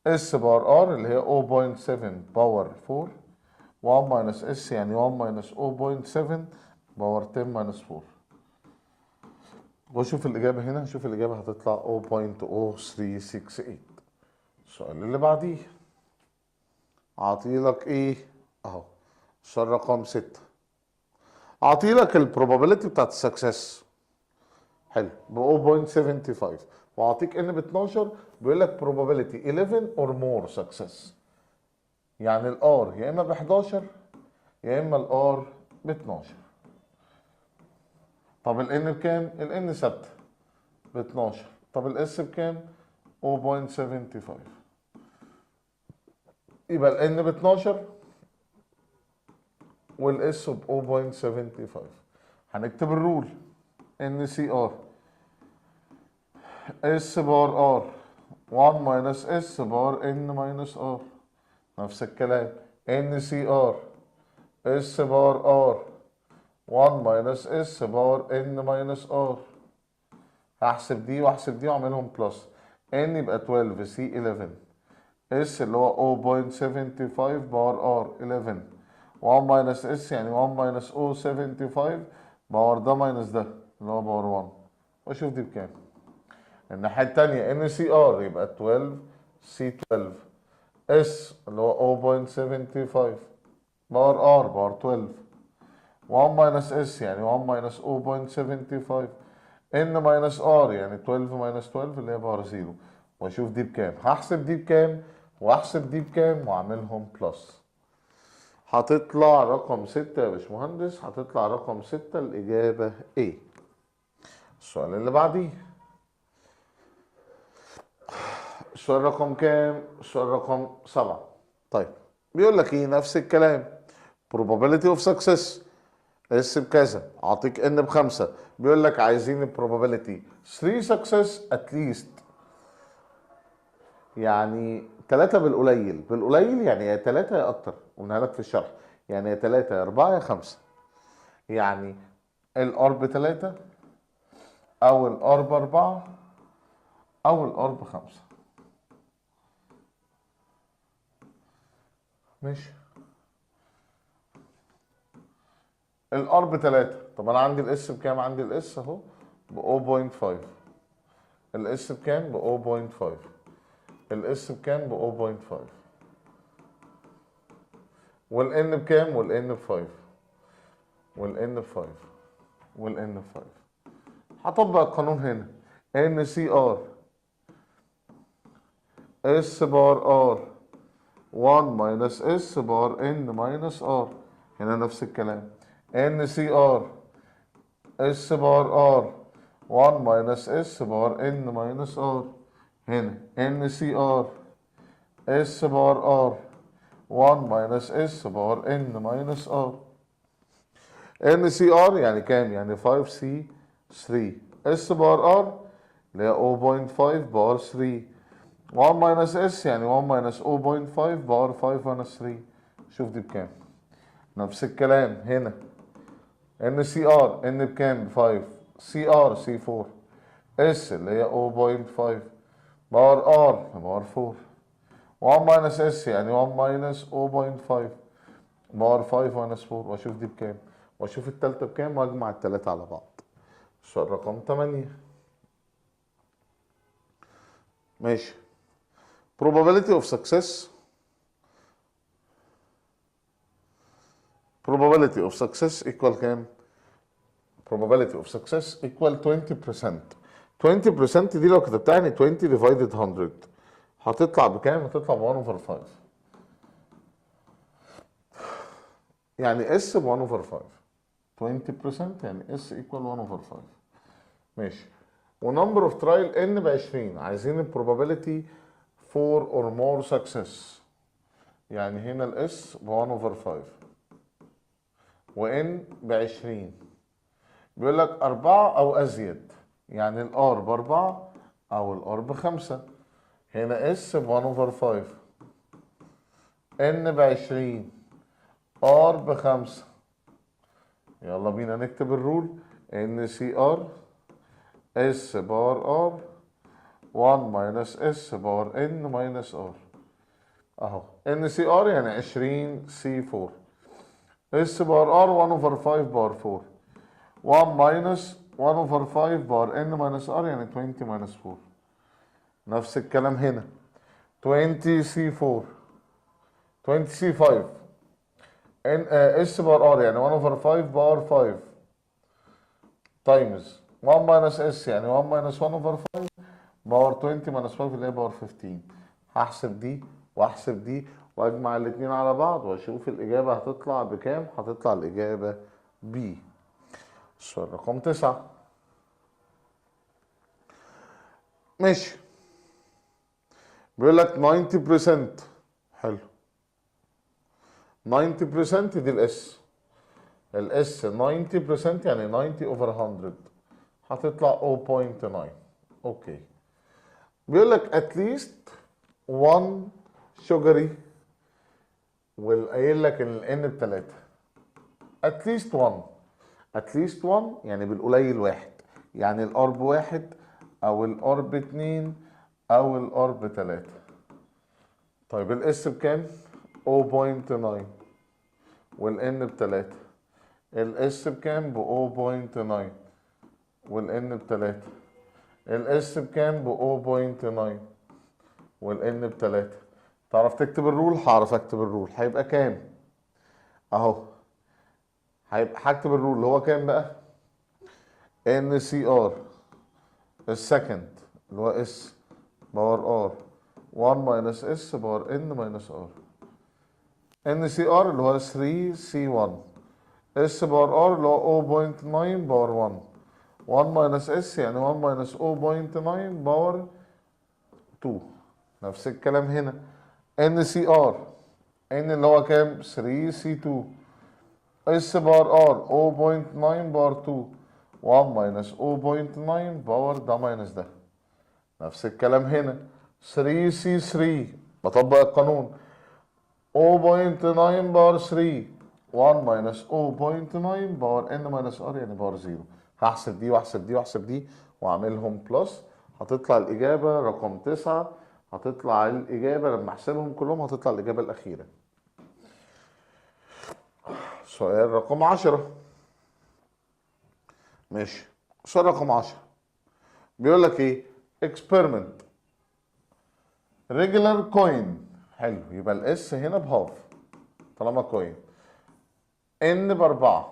S power r اللي هي 0.7 power 4، 1 minus S يعني 1 minus 0.7 power 10 minus 4. واشوف الاجابة هنا، شوف الاجابة هتطلع 0.0368. السؤال اللي بعديه اعطيلك ايه؟ اهو السؤال رقم 6. اعطيلك ال probability بتاعت ال success، حلو، ب 0.75، واعطيك n ب 12. بيقول لك probability 11 or more success، يعني ال r يا اما ب 11 يا اما ال r ب 12. طب ال n بكام؟ ال n ثابتة ب 12. طب ال S بكام؟ 0.75. يبقى ال n ب 12 وال S ب 0.75. هنكتب ال rule n C r S power r 1 minus S power n minus r. نفس الكلام n C r S power r 1 minus S power n minus r. هحسب دي واحسب دي واعملهم plus. N يبقى 12 C 11، S اللي هو 0.75 power R 11، 1 minus S يعني 1 minus 0.75 power ده minus ده اللي هو power 1، واشوف دي بكام. الناحية التانية N C R يبقى 12 C 12، S اللي هو 0.75 power R power 12، 1 minus S يعني 1 minus 0.75، N minus R يعني 12 minus 12 اللي هي power 0، واشوف دي بكام. هحسب دي بكام واحسب دي بكام واعملهم plus. هتطلع رقم 6 يا باشمهندس، هتطلع رقم 6، الإجابة A. السؤال اللي بعديه، السؤال رقم كام؟ السؤال رقم 7. طيب بيقول لك ايه؟ نفس الكلام، probability of success S بكذا، اعطيك N ب5، بيقول لك عايزين probability 3 success at least، يعني 3 بالقليل، بالقليل يعني يا 3 يا اكتر، قلنا لك في الشرح، يعني يا 3 يا 4 يا 5، يعني ال R ب3 او ال R ب4 او ال R ب5. ماشي، ال R ب3، طب انا عندي ال S بكام؟ عندي ال S اهو ب 0.5، ال S بكام؟ ب 0.5، ال S بكام؟ ب 0.5، وال N بكام؟ وال N ب 5، وال N ب 5، وال N ب 5. هطبق القانون هنا، N C R S power R 1 minus S power N minus R، هنا نفس الكلام، N C R S power R 1 minus S power N minus R، هنا N C R S power R 1 minus S power N minus R. N C R يعني كام؟ يعني 5 C 3، S power R اللي هي 0.5 power 3، 1 minus S يعني 1 minus 0.5 power 5 minus 3. شوف دي بكام. نفس الكلام هنا N C R، N بكام؟ 5، C R C 4، S اللي هي 0.5 power R power 4، 1 minus S يعني 1 minus 0.5 power 5 minus 4، واشوف دي بكام واشوف التالتة بكام واجمع التلاتة على بعض. السؤال رقم 8. ماشي، probability of success، probability of success equal كام؟ probability of success equal 20%. 20% دي لو كتبتها يعني 20 divided 100 هتطلع بكام؟ هتطلع ب 1 over 5، يعني S ب 1 over 5، 20% يعني S equal 1 over 5. ماشي، و number of trial N ب 20، عايزين ال probability 4 or more success، يعني هنا ال S ب 1 over 5 و N ب 20، بيقول لك 4 أو أزيد، يعني ال R ب 4 أو ال R ب 5، هنا S ب 1 over 5، N ب 20، R ب 5. يلا بينا نكتب ال rule، N C R S power R 1 minus S power N minus R، اهو N C R يعني 20 C 4، S power R 1 over 5 power 4، 1 minus 1 over 5 power N minus R يعني 20 minus 4. نفس الكلام هنا 20 C 4 20 C 5 N S power R يعني 1 over 5 power 5 times 1 minus S يعني 1 minus 1 over 5 power 20 minus 5 اللي هي power 15. هحسب دي واحسب دي واجمع الاثنين على بعض واشوف الاجابه هتطلع بكام. هتطلع الاجابه B. السؤال رقم 9. ماشي، بيقول لك 90%. حلو، 90% دي ال S، ال S 90% يعني 90 over 100 هتطلع 0.9. okay، بيقول لك at least 1 sugary، وقايل لك ان ال N ب3، at least 1، at least 1 يعني بالقليل واحد، يعني ال R بواحد او ال R باتنين او ال R بتلاتة. طيب ال S بكام؟ 0.9 وال N بتلاتة. ال S بكام؟ ب 0.9 وال N بتلاتة. ال S بكام؟ ب 0.9 وال N بتلاتة. تعرف تكتب ال rule؟ هعرف اكتب ال rule. هيبقى كام؟ اهو هيبقى هكتب ال rule اللي هو كام بقى؟ nCr ال second اللي هو S power R 1 minus S power N minus R. nCr اللي هو 3 C 1، S power R اللي هو 0.9 power 1، 1 minus S يعني 1 minus 0.9 power 2. نفس الكلام هنا nCr، N اللي هو كام؟ 3 C 2، S power R 0.9 power 2، 1 minus 0.9 power ده minus ده. نفس الكلام هنا 3 C 3، بطبق القانون 0.9 power 3، 1 minus 0.9 power N minus R يعني power 0. هحسب دي واحسب دي واحسب دي واعملهم plus، هتطلع الاجابة رقم 9. هتطلع الاجابة لما احسبهم كلهم هتطلع الاجابة الاخيرة. سؤال رقم 10. ماشي، سؤال رقم 10 بيقول لك ايه؟ experiment regular coin. حلو، يبقى ال S هنا ب half طالما coin، N باربعة.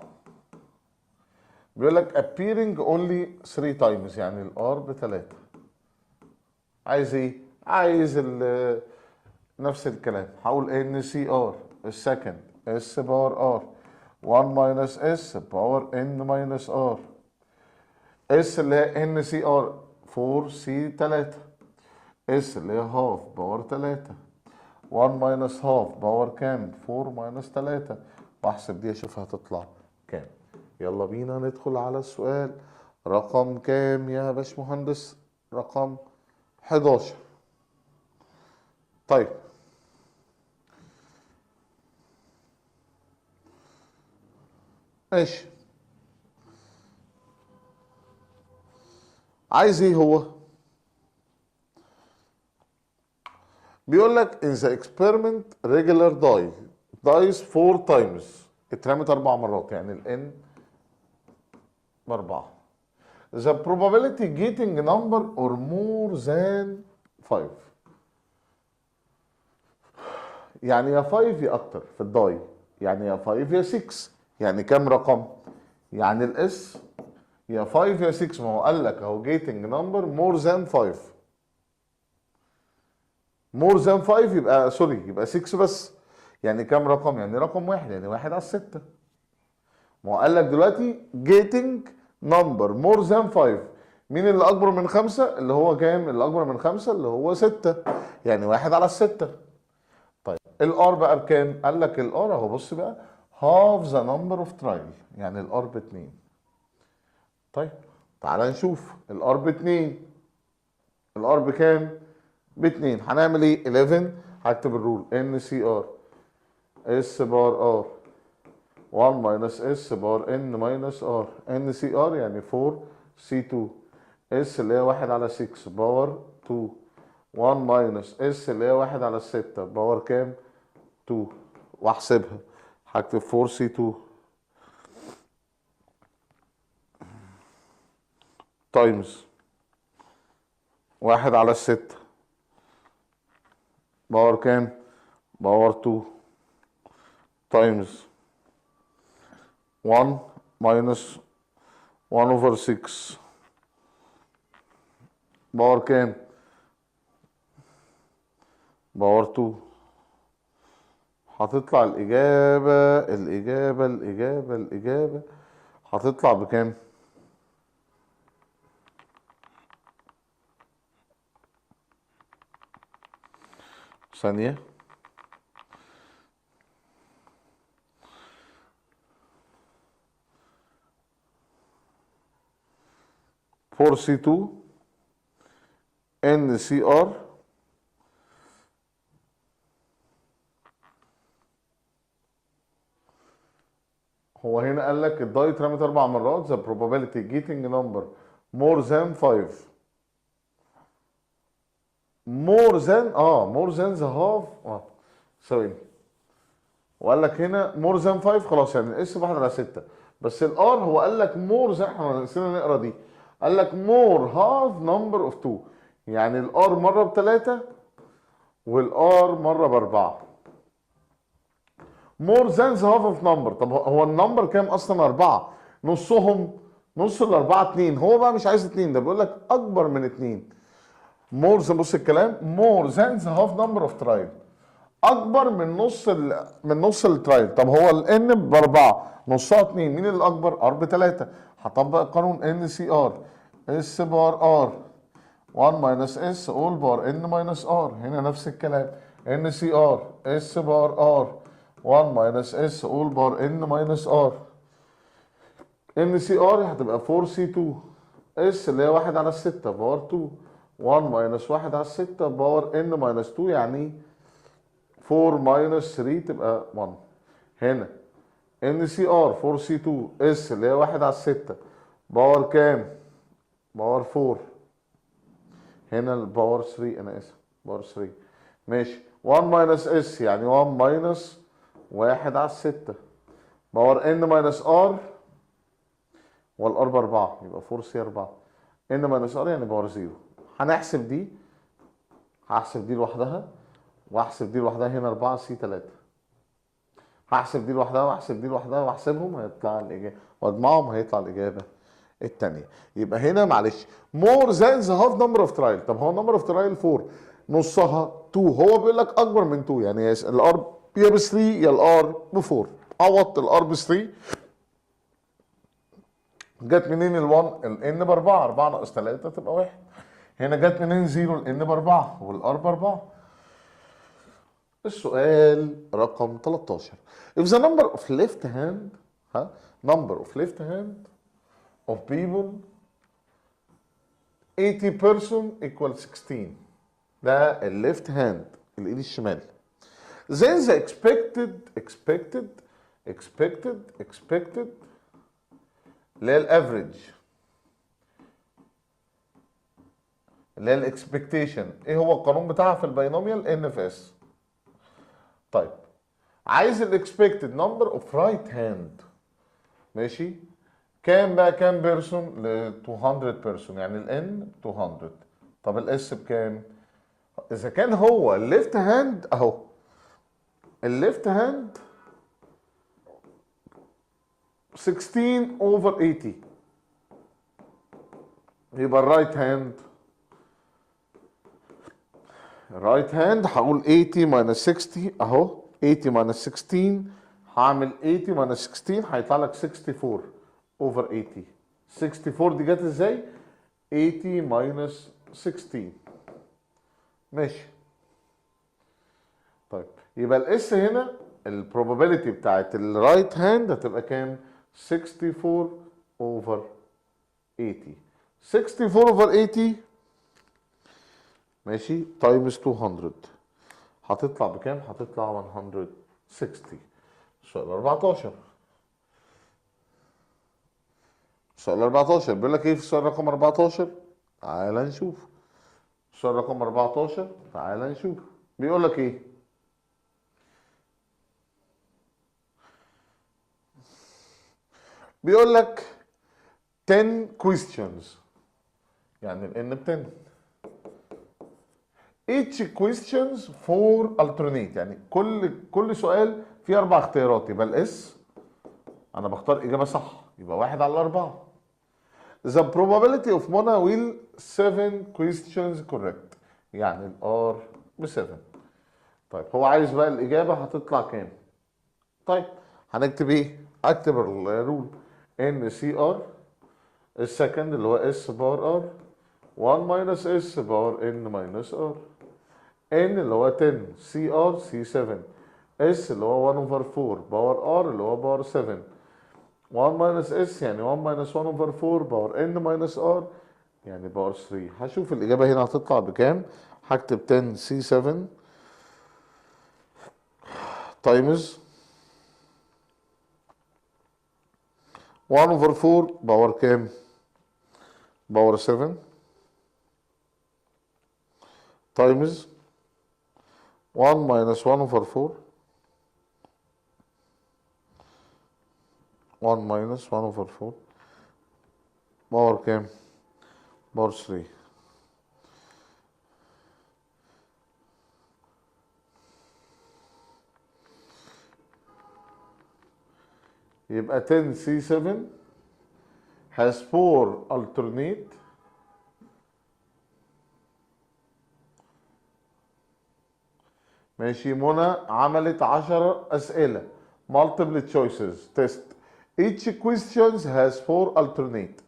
بيقول لك appearing only 3 times يعني ال R بتلاتة. عايز ايه؟ عايز نفس الكلام، هقول nCr ال second S power R 1 minus S power N minus R. S اللي هي nCr 4 C 3، S اللي هي half power 3، 1 minus half power كام؟ 4 minus 3. واحسب دي اشوف هتطلع كام. يلا بينا ندخل على السؤال رقم كام يا باشمهندس؟ رقم 11. طيب ماشي، عايز ايه هو؟ بيقول لك in the experiment regular die dies 4 times، اترمت 4 مرات يعني ال N ب4. The probability getting number or more than 5، يعني يا 5 يا اكتر في ال die، يعني يا 5 يا 6، يعني كام رقم؟ يعني ال S يا 5 يا 6، ما هو قال لك اهو getting number more than 5. more than 5 يبقى sorry يبقى 6 بس، يعني كام رقم؟ يعني رقم واحد، يعني 1 على 6. ما هو قال لك دلوقتي getting number more than 5، مين اللي اكبر من 5؟ اللي هو كام؟ اللي اكبر من 5 اللي هو 6، يعني 1 على 6. طيب ال R بقى بكام؟ قال لك ال R اهو، بص بقى half the number of trial، يعني ال R ب2. طيب تعالى نشوف ال R ب2، ال R بكام؟ ب2. هنعمل ايه؟ 11، هكتب ال rule nCr S power R 1 minus S power N minus R. nCr يعني 4 C 2، S اللي هي 1 على 6 power 2، 1 minus S اللي هي 1 على 6 power كام؟ 2. واحسبها، هكتب 4 C 2 times 1 على 6 power كام؟ power 2 times 1 minus 1 over 6 power كام؟ power 2. هتطلع الإجابة الإجابة الإجابة الإجابة هتطلع بكام؟ ثانية. four C 2 nCr هو هنا قال لك ال die اترمت 4 مرات، the probability getting number more than 5. more than more than the half. ثواني، وقال لك هنا more than 5، خلاص يعني ال S بواحد على 6، بس ال R هو قال لك more than، احنا نسينا نقرا دي، قال لك more half number of 2، يعني ال R مره بثلاثه وال R مره باربعه. more than the half of number. طب هو ال number كام اصلا؟ 4، نصهم، نص الاربعه 2، هو بقى مش عايز 2، ده بيقول لك اكبر من 2. more than، بص الكلام، more than the half number of trial، اكبر من نص من نص ال trial. طب هو ال N باربعه، نصها 2، مين اللي اكبر؟ R بثلاثه. هطبق القانون n C r S power r 1 minus S all power n minus r. هنا نفس الكلام، n C r S power r 1 minus S all power n minus r. n C r هتبقى 4 C 2 S اللي هي 1 على 6 power 2، 1 minus 1 على 6 power n minus 2، يعني 4 minus 3 تبقى 1. هنا n C r 4 C 2 S اللي هي 1 على 6 power كام؟ power 4. هنا ال power 3، انا اسف، power 3. ماشي، 1 minus S يعني 1 minus 1 على 6 power n minus r، وال r ب 4، يبقى 4 C 4 n minus r يعني power 0. هنحسب دي، هحسب دي لوحدها واحسب دي لوحدها. هنا 4 C 3، هحسب دي لوحدها واحسب دي لوحدها واحسبهم هيطلع الاجابه، واجمعهم هيطلع الاجابه الثانيه. يبقى هنا معلش more than the half number of trial. طب هو number of trial 4، نصها 2، هو بيقول لك اكبر من 2، يعني ال R يا ب 3 يا ال R ب 4. عوضت ال R ب 3، جت منين ال1؟ ال n ب 4، 4 ناقص 3 تبقى 1. هنا جت منين 0؟ ال n ب 4 وال R ب 4. السؤال رقم 13: if the number of left hand، ها، number of left hand of people 80 person equal 16، ده ال left hand، الايد الشمال، then the expected expected expected expected اللي هي ال average، اللي هي ال expectation، ايه هو القانون بتاعها في ال binomial؟ n في s. طيب، عايز ال expected number of right hand، ماشي، كام بقى؟ كام person ل 200 person؟ يعني ال n 200. طب ال S بكام؟ اذا كان هو ال left hand، اهو ال left hand 16 over 80، يبقى ال right hand، ال right hand هقول 80 minus 60، اهو 80 minus 16. هعمل 80 minus 16 هيطلع لك 64 over 80. 64 دي جت ازاي؟ 80 minus 16. ماشي، طيب، يبقى ال S هنا، ال probability بتاعت ال right hand هتبقى كام؟ 64 over 80. 64 over 80، ماشي، times 200 هتطلع بكام؟ هتطلع 160. سؤال 14. سؤال 14 بيقول لك ايه في السؤال رقم 14؟ تعال نشوف السؤال رقم 14، تعال نشوف بيقول لك ايه. بيقول لك 10 questions، يعني ال n ب 10، each questions four alternate، يعني كل سؤال فيه اربع اختيارات، يبقى ال S انا بختار اجابه صح، يبقى واحد على الاربعه. The probability of Mona will 7 questions correct، يعني ال R ب 7. طيب، هو عايز بقى الاجابه هتطلع كام؟ طيب، هنكتب ايه؟ اكتب ال rule n C r، ال second اللي هو S power r 1 minus S power n minus r. n اللي هو 10، C r C 7، S اللي هو 1 over 4 power r اللي هو power 7، 1 minus S يعني 1 minus 1 over 4 power n minus r يعني power 3. هشوف الإجابة هنا هتطلع بكام. هكتب 10 C 7 times 1 over 4 power كام؟ power 7 times 1 minus 1 over 4، 1 minus 1 over 4 power كام؟ power 3. يبقى 10 C7 has 4 alternate ماشي. منى عملت 10 أسئلة multiple choices test، each questions has 4 alternate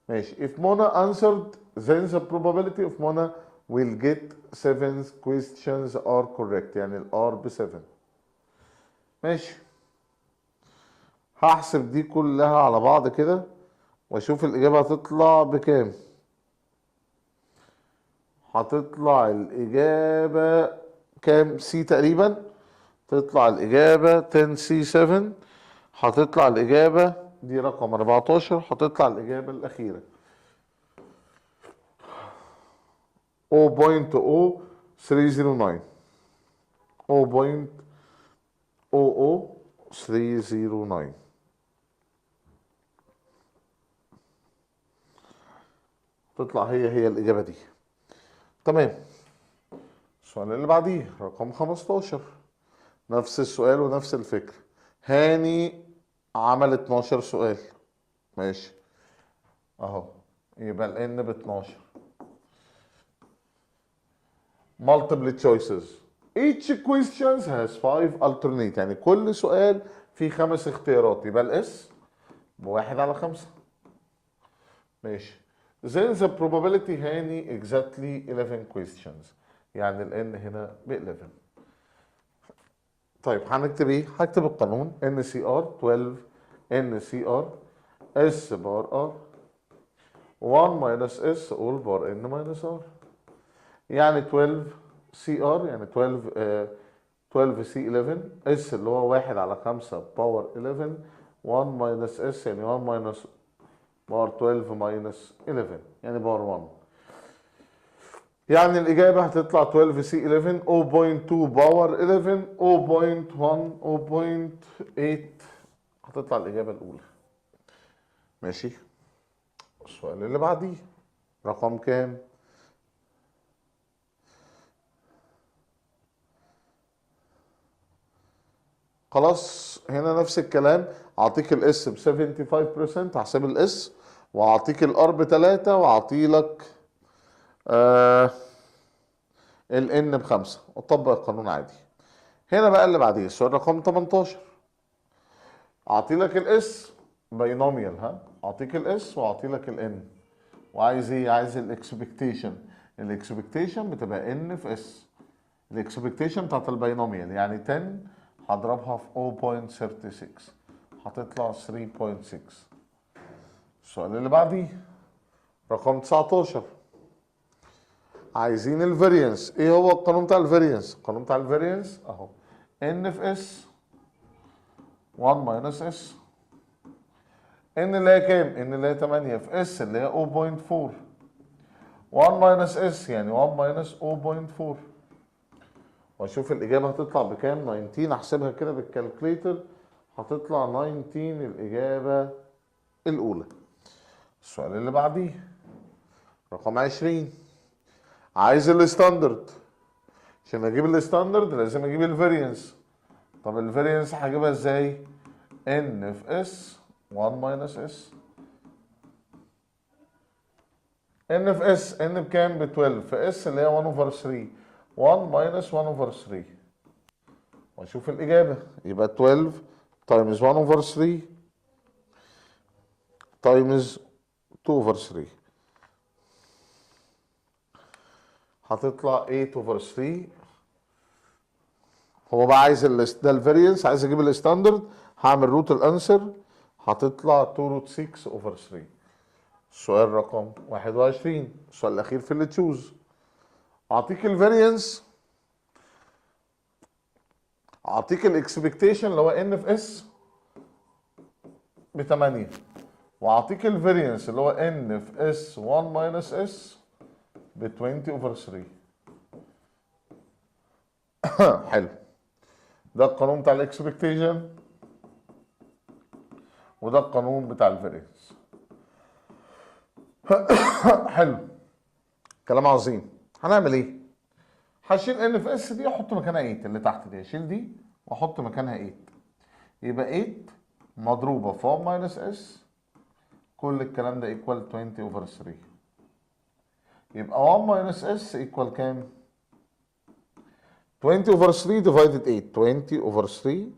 ماشي. If Mona answered then the probability of Mona will get 7 questions are correct، يعني ال R ب 7 ماشي. هحسب دي كلها على بعض كده واشوف الإجابة هتطلع بكام. هتطلع الإجابة كام؟ C تقريبا. تطلع الإجابة 10 C 7. هتطلع الإجابة دي رقم 14. هتطلع الإجابة الأخيرة 0.0309، 0.00309. تطلع هي الإجابة دي. تمام. السؤال اللي بعديه رقم 15، نفس السؤال ونفس الفكرة. هاني عمل 12 سؤال ماشي اهو، يبقى ال N ب 12. multiple choices each questions has 5 alternate، يعني كل سؤال فيه 5 اختيارات، يبقى ال S ب1 على 5 ماشي. Then the probability هاني exactly 11 questions، يعني ال N هنا ب 11. طيب هنكتب ايه؟ هكتب القانون NCR 12 NCR S power R 1 minus S all power N minus R، يعني 12 CR يعني 12 C 11 S اللي هو 1 على 5 power 11 1 minus S يعني 1 minus power 12 minus 11 يعني power 1، يعني الإجابة هتطلع 12 C 11 0.2 power 11 0.1 0.8، هتطلع الإجابة الأولى ماشي. السؤال اللي بعديه رقم كام؟ خلاص هنا نفس الكلام، اعطيك ال S ب 75%، هحسب ال S واعطيك ال R ب 3 واعطي لك ال N ب 5 وطبق القانون عادي. هنا بقى اللي بعديه السؤال رقم 18، اعطي لك ال S binomial، ها اعطيك ال S واعطي لك ال N، وعايز ايه؟ عايز ال expectation. ال expectation بتبقى N في S، ال expectation بتاعت ال binomial يعني 10 هضربها في 0.36 هتطلع 3.6. السؤال اللي بعديه رقم 19، عايزين ال variance. ايه هو القانون بتاع ال variance؟ القانون بتاع ال variance اهو N في S 1 minus S، N اللي هي كام؟ N اللي هي 8 في S اللي هي 0.4، 1 minus S يعني 1 minus 0.4، واشوف الاجابه هتطلع بكام. 19، احسبها كده بال calculator هتطلع 19 الاجابه الاولى. السؤال اللي بعديه رقم 20، عايز ال standard. عشان اجيب ال standard لازم اجيب ال variance. طب ال variance هجيبها ازاي؟ N في S 1 minus S، N في S، N بكام؟ ب 12 في S اللي هي 1 over 3، 1 minus 1 over 3، واشوف الاجابه يبقى 12 times 1 over 3 times 2 over 3 هتطلع 8 over 3. هو بقى عايز ده ال variance، عايز اجيب ال standard، هعمل root ال answer هتطلع 2 root 6 over 3. السؤال رقم 21، السؤال الاخير في اللي choose. اعطيك ال variance، اعطيك ال expectation اللي هو N في S ب 8، واعطيك ال variance اللي هو N في S 1 minus S ب 20 over 3. حلو، ده القانون بتاع ال expectation وده القانون بتاع ال variance. حلو، كلام عظيم. هنعمل ايه؟ هشيل n في s دي احط مكانها 8، اللي تحت دي هشيل دي واحط مكانها 8، يبقى 8 مضروبة في 1 minus s، كل الكلام ده equal 20 over 3. يبقى 1 minus s equal كام؟ 20 over 3 divided 8. 20 over 3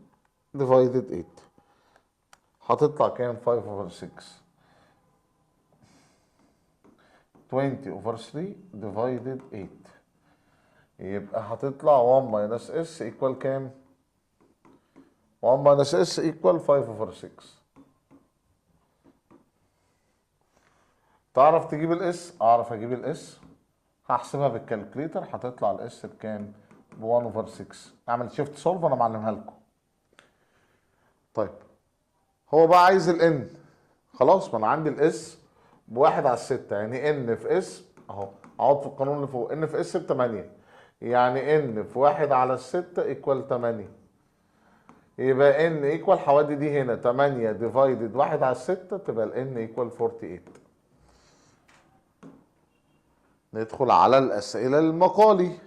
divided 8 هتطلع كام؟ 5 over 6. 20 over 3 divided 8 يبقى هتطلع 1 minus s equal كام؟ 1 minus s equal 5 over 6. تعرف تجيب ال s؟ اعرف اجيب ال s، هحسبها بال calculator، هتطلع ال s بكام؟ ب 1 over 6. اعمل shift solve، انا معلمها لكم. طيب هو بقى عايز ال n، خلاص ما انا عندي ال s بواحد على الستة، يعني n في s اهو، اقعد في القانون اللي فوق، n في s ب 8، يعني n في 1 على 6 equal 8، يبقى n equal هودي دي هنا 8 divided 1 على 6 تبقى ال n equal 48. ندخل على الأسئلة المقالي.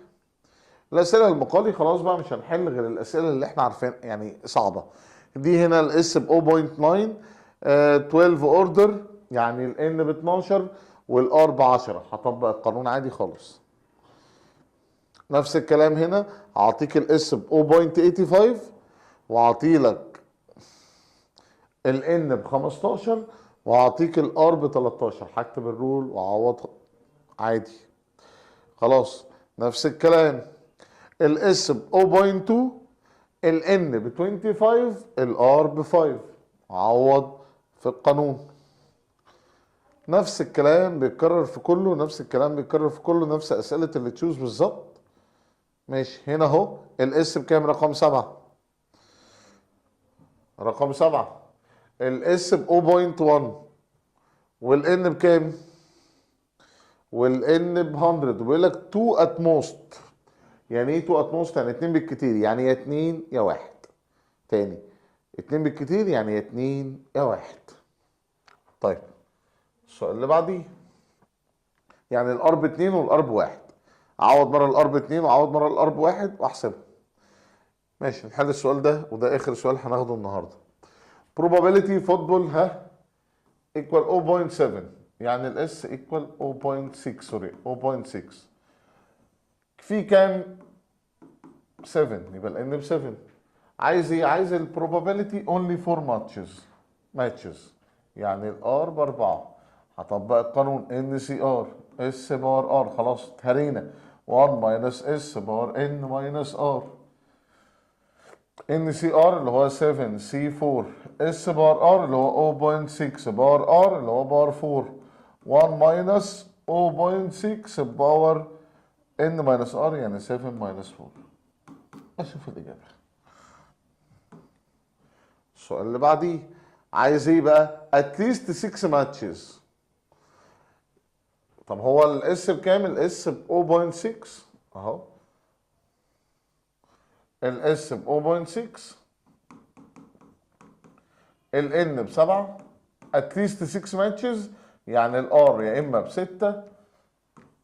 الأسئلة المقالي خلاص بقى مش هنحل غير الأسئلة اللي احنا عارفين يعني صعبة. دي هنا ال s ب 0.9، 12 order، يعني ال n ب 12 وال r ب 10. هطبق القانون عادي خالص. نفس الكلام هنا، هعطيك ال s ب 0.85 وهعطي لك ال n ب 15 وهعطيك ال r ب 13. هكتب ال rule واعوضها عادي خلاص. نفس الكلام ال s ب 0.2، ال n ب 25، ال r ب 5، عوض في القانون. نفس الكلام بيتكرر في كله، نفس الكلام بيتكرر في كله، نفس اسئلة اللي choose بالظبط. ماشي، هنا اهو ال s بكام؟ رقم 7، رقم 7 ال s ب 0.1 وال n بكام؟ وال n ب 100، وبيقول لك 2 at most. يعني ايه 2 at most؟ يعني 2 بالكتير، يعني يا 2 يا 1. تاني 2 بالكتير يعني يا 2 يا 1. طيب السؤال اللي بعديه، يعني ال r ب 2 وال r ب 1، اعوض مرة ال r ب 2 واعوض مرة ال r ب 1 واحسبها. ماشي، نحل السؤال ده وده اخر سؤال هناخده النهارده. probability football ها equal 0.7، يعني ال s equal 0.6، sorry 0.6. في كام؟ 7، يبقى ال n ب 7. عايز ايه؟ عايز ال probability only 4 matches، يعني ال r ب 4. هطبق القانون n C r s power r، خلاص اتهرينا، 1 minus s power n minus r. n C r اللي هو 7 C 4، s power r اللي هو 0.6 power r اللي هو power 4، 1 minus 0.6 power n minus r يعني 7 minus 4. اشوف الاجابة. السؤال اللي بعديه عايز ايه بقى؟ at least 6 matches. طب هو ال s بكام؟ ال s ب 0.6 اهو، ال s ب 0.6، ال n ب 7، at least 6 matches يعني ال r يا اما ب 6،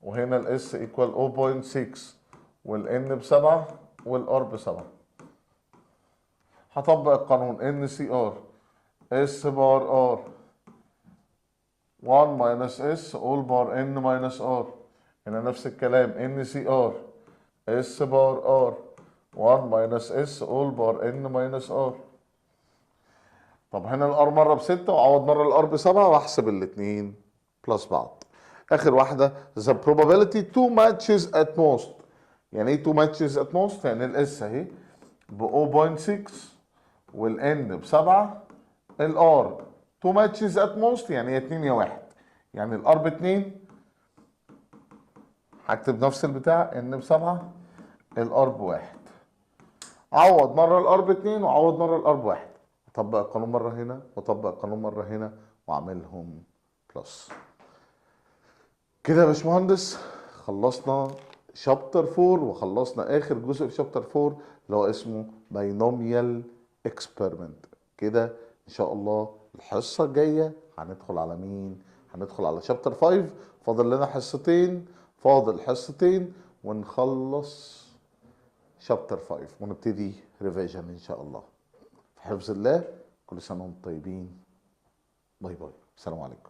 وهنا ال s equal 0.6 وال n ب 7 وال r ب 7. هطبق القانون n C r s power r 1 minus s all power n minus r. هنا نفس الكلام n C r s power r 1 minus s all power n minus r. طب هنا ال r مرة ب6 وعوض مرة ال r ب7 واحسب الاثنين plus بعض. اخر واحدة the probability 2 matches at most. يعني ايه 2 matches at most؟ يعني ال s اهي ب 0.6 وال n ب 7، ال r 2 matches at most يعني يا 2 يا 1، يعني ال r ب 2، هكتب نفس البتاع n ب 7 ال r ب 1. عوض مرة ال r ب 2 وعوض مرة ال r ب 1. اطبق القانون مرة هنا واطبق القانون مرة هنا واعملهم plus. كده يا باشمهندس خلصنا chapter 4، وخلصنا اخر جزء في chapter 4 اللي هو اسمه binomial experiment. كده ان شاء الله الحصة الجاية هندخل على مين؟ هندخل على chapter 5. فاضل لنا حصتين، فاضل حصتين ونخلص chapter 5 ونبتدي revision ان شاء الله. في حفظ الله، كل سنة وانتم طيبين. bye bye، السلام عليكم.